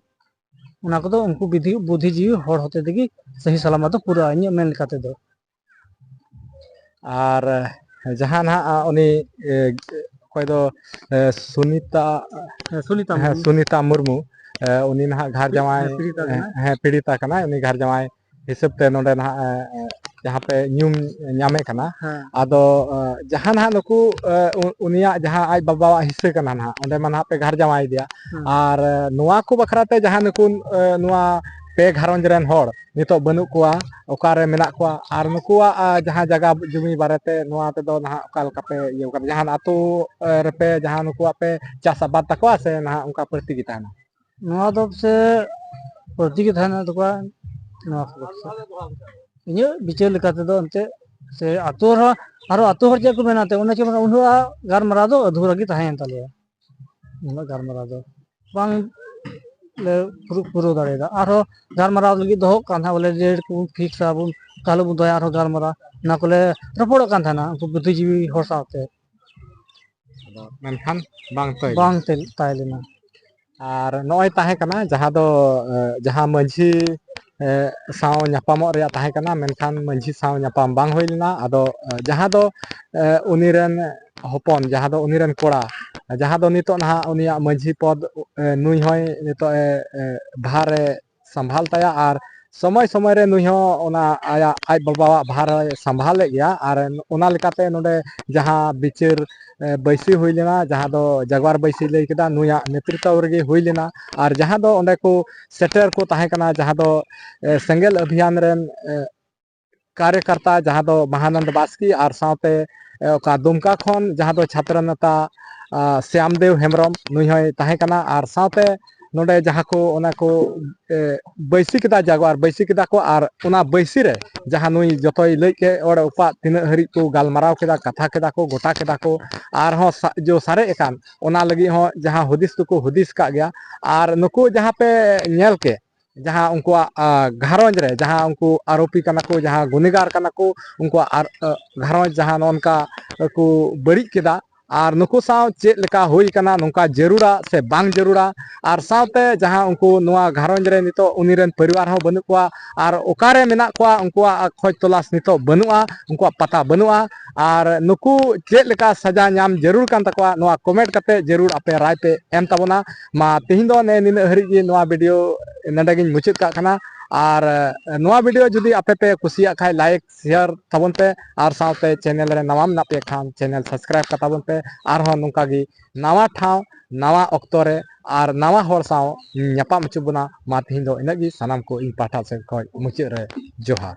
ᱚᱱᱟ ᱠᱚᱫᱚ ᱩᱱᱠᱩ ᱵᱤᱫᱷᱤ ᱵᱩᱫᱷᱤᱡᱤᱵᱤ ᱦᱚᱲ ᱦᱚᱛᱮ ᱛᱮᱜᱮ ᱥᱟᱹᱦᱤ ᱥᱟᱞᱟᱢᱟᱛ ᱫᱚ ᱯᱩᱨᱟᱹᱜᱼᱟ, ᱤᱧᱟᱹᱜ ᱢᱮᱱ ᱞᱮᱠᱟ ᱛᱮᱫᱚ᱾ ᱟᱨ ᱡᱟᱦᱟᱸ ᱱᱟᱦᱟᱜ ᱩᱱᱤ, ᱮ, ᱚᱠᱚᱭ ᱫᱚ, ᱮ, ᱥᱩᱱᱤᱛᱟ, ᱦᱮᱸ, ᱥᱩᱱᱤᱛᱟ ᱦᱮᱸ, ᱢᱩᱨᱢᱩ᱾ ᱥᱩᱱᱤᱛᱟ ᱢᱩᱨᱢᱩ, ᱮ, ᱩᱱᱤ ᱱᱟᱦᱟᱜ ᱜᱷᱟᱨ ᱯᱤ-, ᱡᱟᱶᱟᱭ, ᱦᱮᱸ, ᱯᱤᱲᱤᱛᱟ ᱮ, ᱠᱟᱱᱟᱭ᱾ ᱦᱮᱸ, ᱯᱤᱲᱤᱛᱟ ᱠᱟᱱᱟᱭ, ᱩᱱᱤ ᱜᱷᱟᱨ ᱡᱟᱶᱟᱭ ᱦᱤᱥᱟᱹᱵ ᱛᱮ ᱱᱚᱰᱮ ᱱᱟᱦᱟᱜ, ᱮ, ᱮ, ᱡᱟᱦᱟᱸ ᱯᱮ ᱧᱩᱢ ᱧᱟᱢᱮ ᱠᱟᱱᱟ᱾ ᱦᱮᱸ᱾ ᱟᱫᱚ, ᱮ, ᱡᱟᱦᱟᱸ ᱱᱟᱦᱟᱜ ᱱᱩᱠᱩ, ᱮ, ᱩ-, ᱩᱱᱤᱭᱟᱜ ᱡᱟᱦᱟᱸ ᱟᱡ ᱵᱟᱵᱟᱣᱟᱜ ᱦᱤᱥᱥᱟᱹ ᱠᱟᱱᱟ ᱱᱟᱦᱟᱜ, ᱚᱸᱰᱮ ᱢᱟ ᱱᱟᱦᱟᱜ ᱯᱮ ᱜᱷᱟᱨ ᱡᱟᱶᱟᱭ ᱤᱫᱤᱭᱟ᱾ ᱦᱮᱸ᱾ ᱟᱨ, ᱮ, ᱱᱚᱣᱟ ᱠᱚ ᱵᱟᱠᱷᱨᱟ ᱛᱮ ᱡᱟᱦᱟᱸ ᱱᱩᱠᱩ, ᱮ, ᱱᱚᱣᱟ ᱯᱮ ᱜᱷᱟᱨᱚᱸᱡᱽ ᱨᱮᱱ ᱦᱚᱲ ᱱᱤᱛᱚᱜ ᱵᱟᱹᱱᱩᱜ ᱠᱚᱣᱟ, ᱚᱠᱟᱨᱮ ᱢᱮᱱᱟᱜ ᱠᱚᱣᱟ, ᱟᱨ ᱱᱩᱠᱩᱣᱟᱜ, ᱟ, ᱡᱟᱦᱟᱸ ᱡᱟᱭᱜᱟ ᱡᱩᱢᱤ ᱵᱟᱨᱮᱛᱮ ᱱᱚᱣᱟ ᱛᱮᱫᱚ ᱱᱟᱦᱟᱜ ᱚᱠᱟ ᱞᱮᱠᱟ ᱯᱮ ᱤᱭᱟᱹ ᱠᱟᱫᱟ? ᱡᱟᱦᱟᱱ ᱟᱹᱛᱩ, ᱮ, ᱨᱮᱯᱮ ᱡᱟᱦᱟᱸ ᱱᱩᱠᱩᱣᱟᱜ ᱯᱮ ᱪᱟᱥ ᱟᱵᱟᱫ ᱛᱟᱠᱚᱣᱟ ᱥᱮ ᱱᱟᱦᱟᱜ ᱚᱱᱠᱟ ᱵᱟᱹᱲᱛᱤ ᱜᱮ ᱛᱟᱦᱮᱱᱟ? ᱱᱚᱣᱟ ᱫᱚ ᱥᱮ ᱵᱟᱹᱲᱛᱤ ᱜᱮ ᱛᱟᱦᱮᱱᱟ ᱛᱟᱠᱚᱣᱟ, ᱱᱚᱣᱟ ᱠᱚ ᱵᱮᱵᱽᱥᱟ᱾ ᱤᱧᱟᱹᱜ ᱵᱤᱪᱟᱹᱨ ᱞᱮᱠᱟ ᱛᱮᱫᱚ ᱮᱱᱛᱮᱫ, ᱥᱮ ᱟᱹᱛᱩ ᱦᱚᱲ, ᱟᱨᱚ ᱟᱹᱛᱩ ᱦᱚᱲ ᱪᱮᱫ ᱠᱚ ᱢᱮᱱᱟ ᱮᱱᱛᱮᱫ, ᱚᱱᱟ ᱪᱮ ᱩᱱᱠᱩᱣᱟᱜ ᱜᱟᱞᱢᱟᱨᱟᱣ ᱫᱚ ᱟᱹᱫᱷᱩᱨᱟ ᱜᱮ ᱛᱟᱦᱮᱸᱭᱮᱱ ᱛᱟᱞᱮᱭᱟ᱾ ᱩᱱᱟᱹᱜ ᱜᱟᱞᱢᱟᱨᱟᱣ ᱫᱚ ᱵᱟᱝ ᱞᱮ ᱯᱩᱨᱟᱹ-, ᱯᱩᱨᱟᱹᱣ ᱫᱟᱲᱮᱭᱟᱫᱟ᱾ ᱟᱨᱦᱚᱸ ᱜᱟᱞᱢᱟᱨᱟᱣ ᱞᱟᱹᱜᱤᱫ ᱫᱚᱦᱚᱜ ᱠᱟᱱ ᱛᱟᱦᱮᱸᱫ, ᱵᱚᱞᱮ ᱰᱮᱴ ᱠᱚ ᱯᱷᱤᱠᱥᱟ ᱵᱚᱱ, ᱚᱠᱟ ᱦᱤᱞᱳᱜ ᱵᱚᱱ ᱫᱚᱦᱚᱭᱟ ᱟᱨᱦᱚᱸ ᱜᱟᱞᱢᱟᱨᱟᱣ, ᱚᱱᱟ ᱠᱚᱞᱮ ᱨᱚᱯᱚᱲᱚᱜ ᱠᱟᱱ ᱛᱟᱦᱮᱱᱟ ᱩᱱᱠᱩ ᱵᱩᱫᱽᱫᱷᱤᱡᱤᱵᱤ ᱦᱚᱲ ᱥᱟᱶᱛᱮ᱾ ᱟᱫᱚ ᱢᱮᱱᱠᱷᱟᱱ ᱵᱟᱝ ᱛᱚᱭ ᱞᱮᱱᱟ᱾ ᱵᱟᱝ ᱛᱮ-, ᱛᱟᱭ ᱞᱮᱱᱟ᱾ ᱟᱨ ᱱᱚᱜᱼᱚᱭ ᱛᱟᱦᱮᱸ ᱠᱟᱱᱟ ᱡᱟᱦᱟᱸ ᱫᱚ, ᱮ, ᱡᱟᱦᱟᱸ ᱢᱟᱹᱡᱷᱤ, ᱮ, ᱥᱟᱶ ᱧᱟᱯᱟᱢᱚᱜ ᱨᱮᱭᱟᱜ ᱛᱟᱦᱮᱸ ᱠᱟᱱᱟ, ᱢᱮᱱᱠᱷᱟᱱ ᱢᱟᱹᱡᱷᱤ ᱥᱟᱶ ᱧᱟᱯᱟᱢ ᱵᱟᱝ ᱦᱩᱭ ᱞᱮᱱᱟ᱾ ᱟᱫᱚ, ᱮ, ᱡᱟᱦᱟᱸ ᱫᱚ, ᱮ, ᱩᱱᱤ ᱨᱮᱱ ᱦᱚᱯᱚᱱ, ᱡᱟᱦᱟᱸ ᱫᱚ ᱩᱱᱤ ᱨᱮᱱ ᱠᱚᱲᱟ, ᱡᱟᱦᱟᱸ ᱫᱚ ᱱᱤᱛᱚᱜ ᱱᱟᱦᱟᱜ ᱩᱱᱤᱭᱟᱜ ᱢᱟᱹᱡᱷᱤ ᱯᱚᱫᱽ, ᱮ, ᱱᱩᱭ ᱦᱚᱸᱭ ᱱᱤᱛᱚᱜ ᱮ, ᱮ, ᱵᱷᱟᱨ ᱮ ᱥᱟᱢᱵᱷᱟᱞ ᱛᱟᱭᱟ ᱟᱨ ᱥᱚᱢᱚᱭ ᱥᱚᱢᱚᱭ ᱨᱮ ᱱᱩᱭ ᱦᱚᱸ ᱚᱱᱟ ᱟᱭᱟᱜ, ᱟᱡ ᱵᱟᱵᱟᱣᱟᱜ ᱵᱷᱟᱨ ᱦᱚᱸᱭ ᱥᱟᱢᱵᱷᱟᱞᱮᱫ ᱜᱮᱭᱟ᱾ ᱟᱨ ᱚᱱᱟ ᱞᱮᱠᱟᱛᱮ ᱱᱚᱰᱮ ᱡᱟᱦᱟᱸ ᱵᱤᱪᱟᱹᱨ, ᱮ, ᱵᱟᱹᱭᱥᱤ ᱦᱩᱭ ᱞᱮᱱᱟ, ᱡᱟᱦᱟᱸ ᱫᱚ ᱡᱟᱜᱽᱣᱟᱨ ᱵᱟᱹᱭᱥᱤ ᱞᱟᱹᱭ ᱠᱮᱫᱟ, ᱱᱩᱭᱟᱜ ᱱᱮᱛᱨᱤᱛᱵ ᱨᱮᱜᱮ ᱦᱩᱭ ᱞᱮᱱᱟ᱾ ᱟᱨ ᱡᱟᱦᱟᱸ ᱫᱚ ᱚᱸᱰᱮ ᱠᱚ ᱥᱮᱴᱮᱨ ᱠᱚ ᱛᱟᱦᱮᱸ ᱠᱟᱱᱟ, ᱡᱟᱦᱟᱸ ᱫᱚ, ᱮ, ᱥᱮᱸᱜᱮᱞ ᱚᱵᱷᱤᱭᱟᱱ ᱨᱮᱱ, ᱮ, ᱠᱟᱨᱭᱚᱠᱟᱨᱛᱟ, ᱡᱟᱦᱟᱸ ᱫᱚ ᱢᱟᱦᱟᱱᱚᱱᱫ ᱵᱟᱥᱠᱮ ᱟᱨ ᱥᱟᱶᱛᱮ, ᱮ, ᱚᱠᱟ ᱫᱩᱢᱠᱟ ᱠᱷᱚᱱ ᱡᱟᱦᱟᱸ ᱫᱚ ᱪᱷᱟᱛᱨᱚ ᱱᱮᱛᱟ, ᱟ, ᱥᱭᱟᱢᱫᱮᱣ ᱦᱮᱢᱵᱨᱚᱢ, ᱱᱩᱭ ᱦᱚᱸᱭ ᱛᱟᱦᱮᱸ ᱠᱟᱱᱟ᱾ ᱟᱨ ᱥᱟᱶᱛᱮ ᱱᱚᱰᱮ ᱡᱟᱦᱟᱸ ᱠᱚ, ᱚᱱᱟ ᱠᱚ, ᱮ, ᱵᱟᱹᱭᱥᱤ ᱠᱮᱫᱟ, ᱡᱟᱜᱽᱣᱟᱨ ᱵᱟᱹᱭᱥᱤ ᱠᱮᱫᱟ ᱠᱚ᱾ ᱟᱨ ᱚᱱᱟ ᱵᱟᱹᱭᱥᱤ ᱨᱮ ᱡᱟᱦᱟᱸ ᱱᱩᱭ ᱡᱚᱛᱚᱭ ᱞᱟᱹᱭ ᱠᱮᱫ, ᱚᱸᱰᱮ ᱚᱠᱟ ᱛᱤᱱᱟᱹᱜ ᱦᱟᱹᱨᱤᱡ ᱠᱚ ᱜᱟᱞᱢᱟᱨᱟᱣ ᱠᱮᱫᱟ, ᱠᱟᱛᱷᱟ ᱠᱮᱫᱟ ᱠᱚ, ᱜᱚᱴᱟ ᱠᱮᱫᱟ ᱠᱚ, ᱟᱨᱦᱚᱸ ᱥᱟ-, ᱡᱚ ᱥᱟᱨᱮᱡ ᱟᱠᱟᱱ, ᱚᱱᱟ ᱞᱟᱹᱜᱤᱫ ᱦᱚᱸ ᱡᱟᱦᱟᱸ ᱦᱩᱫᱤᱥ ᱫᱚᱠᱚ ᱦᱩᱫᱤᱥ ᱟᱠᱟᱫ ᱜᱮᱭᱟ᱾ ᱟᱨ ᱱᱩᱠᱩ ᱡᱟᱦᱟᱸ ᱯᱮ ᱧᱮᱞ ᱠᱮᱫ, ᱡᱟᱦᱟᱸ ᱩᱱᱠᱩᱣᱟᱜ, ᱟ, ᱜᱷᱟᱨᱚᱸᱡᱽ ᱨᱮ ᱡᱟᱦᱟᱸ ᱩᱱᱠᱩ ᱟᱨᱳᱯᱤ ᱠᱟᱱᱟ ᱠᱚ, ᱡᱟᱦᱟᱸ ᱜᱩᱱᱤᱜᱟᱨ ᱠᱟᱱᱟ ᱠᱚ, ᱩᱱᱠᱩᱣᱟᱜ ᱟᱨ, ᱟ, ᱜᱷᱟᱨᱚᱸᱡᱽ ᱡᱟᱦᱟᱸ ᱱᱚᱜᱼᱚ ᱱᱚᱝᱠᱟ ᱠᱚ ᱵᱟᱹᱲᱤᱡ ᱠᱮᱫᱟ, ᱟᱨ ᱱᱩᱠᱩ ᱥᱟᱶ ᱪᱮᱫ ᱞᱮᱠᱟ ᱦᱩᱭ ᱠᱟᱱᱟ, ᱱᱚᱝᱠᱟ ᱡᱟᱹᱨᱩᱲᱟ ᱥᱮ ᱵᱟᱝ ᱡᱟᱹᱨᱩᱲᱟ, ᱟᱨ ᱥᱟᱶᱛᱮ ᱡᱟᱦᱟᱸ ᱩᱱᱠᱩ ᱱᱚᱣᱟ ᱜᱷᱟᱨᱚᱸᱡᱽ ᱨᱮ ᱱᱤᱛᱚᱜ ᱩᱱᱤ ᱨᱮᱱ ᱯᱚᱨᱤᱵᱟᱨ ᱦᱚᱸ ᱵᱟᱹᱱᱩᱜ ᱠᱚᱣᱟ, ᱟᱨ ᱚᱠᱟᱨᱮ ᱢᱮᱱᱟᱜ ᱠᱚᱣᱟ, ᱩᱱᱠᱩᱣᱟᱜ ᱠᱷᱚᱡᱽ ᱛᱚᱞᱟᱥ ᱱᱤᱛᱚᱜ ᱵᱟᱹᱱᱩᱜᱼᱟ, ᱩᱱᱠᱩᱣᱟᱜ ᱯᱟᱛᱟ ᱵᱟᱹᱱᱩᱜᱼᱟ᱾ ᱟᱨ ᱱᱩᱠᱩ ᱪᱮᱫ ᱞᱮᱠᱟ ᱥᱟᱡᱟ ᱧᱟᱢ ᱡᱟᱹᱨᱩᱲ ᱠᱟᱱ ᱛᱟᱠᱚᱣᱟ, ᱱᱚᱣᱟ comment ᱠᱟᱛᱮ ᱡᱟᱹᱨᱩᱲ ᱟᱯᱮ ᱨᱟᱭ ᱯᱮ ᱮᱢ ᱛᱟᱵᱚᱱᱟ᱾ ᱢᱟ ᱛᱮᱦᱮᱧ ᱫᱚ ᱱᱮ ᱱᱤᱱᱟᱹᱜ ᱦᱟᱹᱨᱤᱡ ᱜᱮ, ᱱᱚᱣᱟ video ᱱᱚᱰᱮ ᱜᱤᱧ ᱢᱩᱪᱟᱹᱫ ᱠᱟᱜ ᱠᱟᱱᱟ᱾ ᱟᱨ, ᱮ, ᱱᱚᱣᱟ video ᱡᱩᱫᱤ ᱟᱯᱮ ᱯᱮ ᱠᱩᱥᱤᱭᱟᱜ ᱠᱷᱟᱡ, like share ᱛᱟᱵᱚᱱ ᱯᱮ, ᱟᱨ ᱥᱟᱶᱛᱮ channel ᱨᱮ ᱱᱟᱣᱟ ᱢᱮᱱᱟᱜ ᱯᱮ ᱠᱷᱟᱱ channel subscribe ᱠᱟᱛᱟ ᱵᱚᱱ ᱯᱮ᱾ ᱟᱨᱦᱚᱸ ᱱᱚᱝᱠᱟ ᱜᱮ ᱱᱟᱣᱟ ᱴᱷᱟᱶ, ᱱᱟᱣᱟ ᱚᱠᱛᱚ ᱨᱮ ᱟᱨ ᱱᱟᱣᱟ ᱦᱚᱲ ᱥᱟᱶ ᱧᱟᱯᱟᱢ ᱦᱚᱪᱚ ᱵᱚᱱᱟ᱾ ᱢᱟ ᱛᱮᱦᱮᱧ ᱫᱚ ᱤᱱᱟᱹᱜ ᱜᱮ, ᱥᱟᱱᱟᱢ ᱠᱚ ᱤᱧ ᱯᱟᱦᱴᱟ ᱥᱮᱫ ᱠᱷᱚᱱ ᱢᱩᱪᱟᱹᱫ ᱨᱮ ᱡᱚᱦᱟᱨ᱾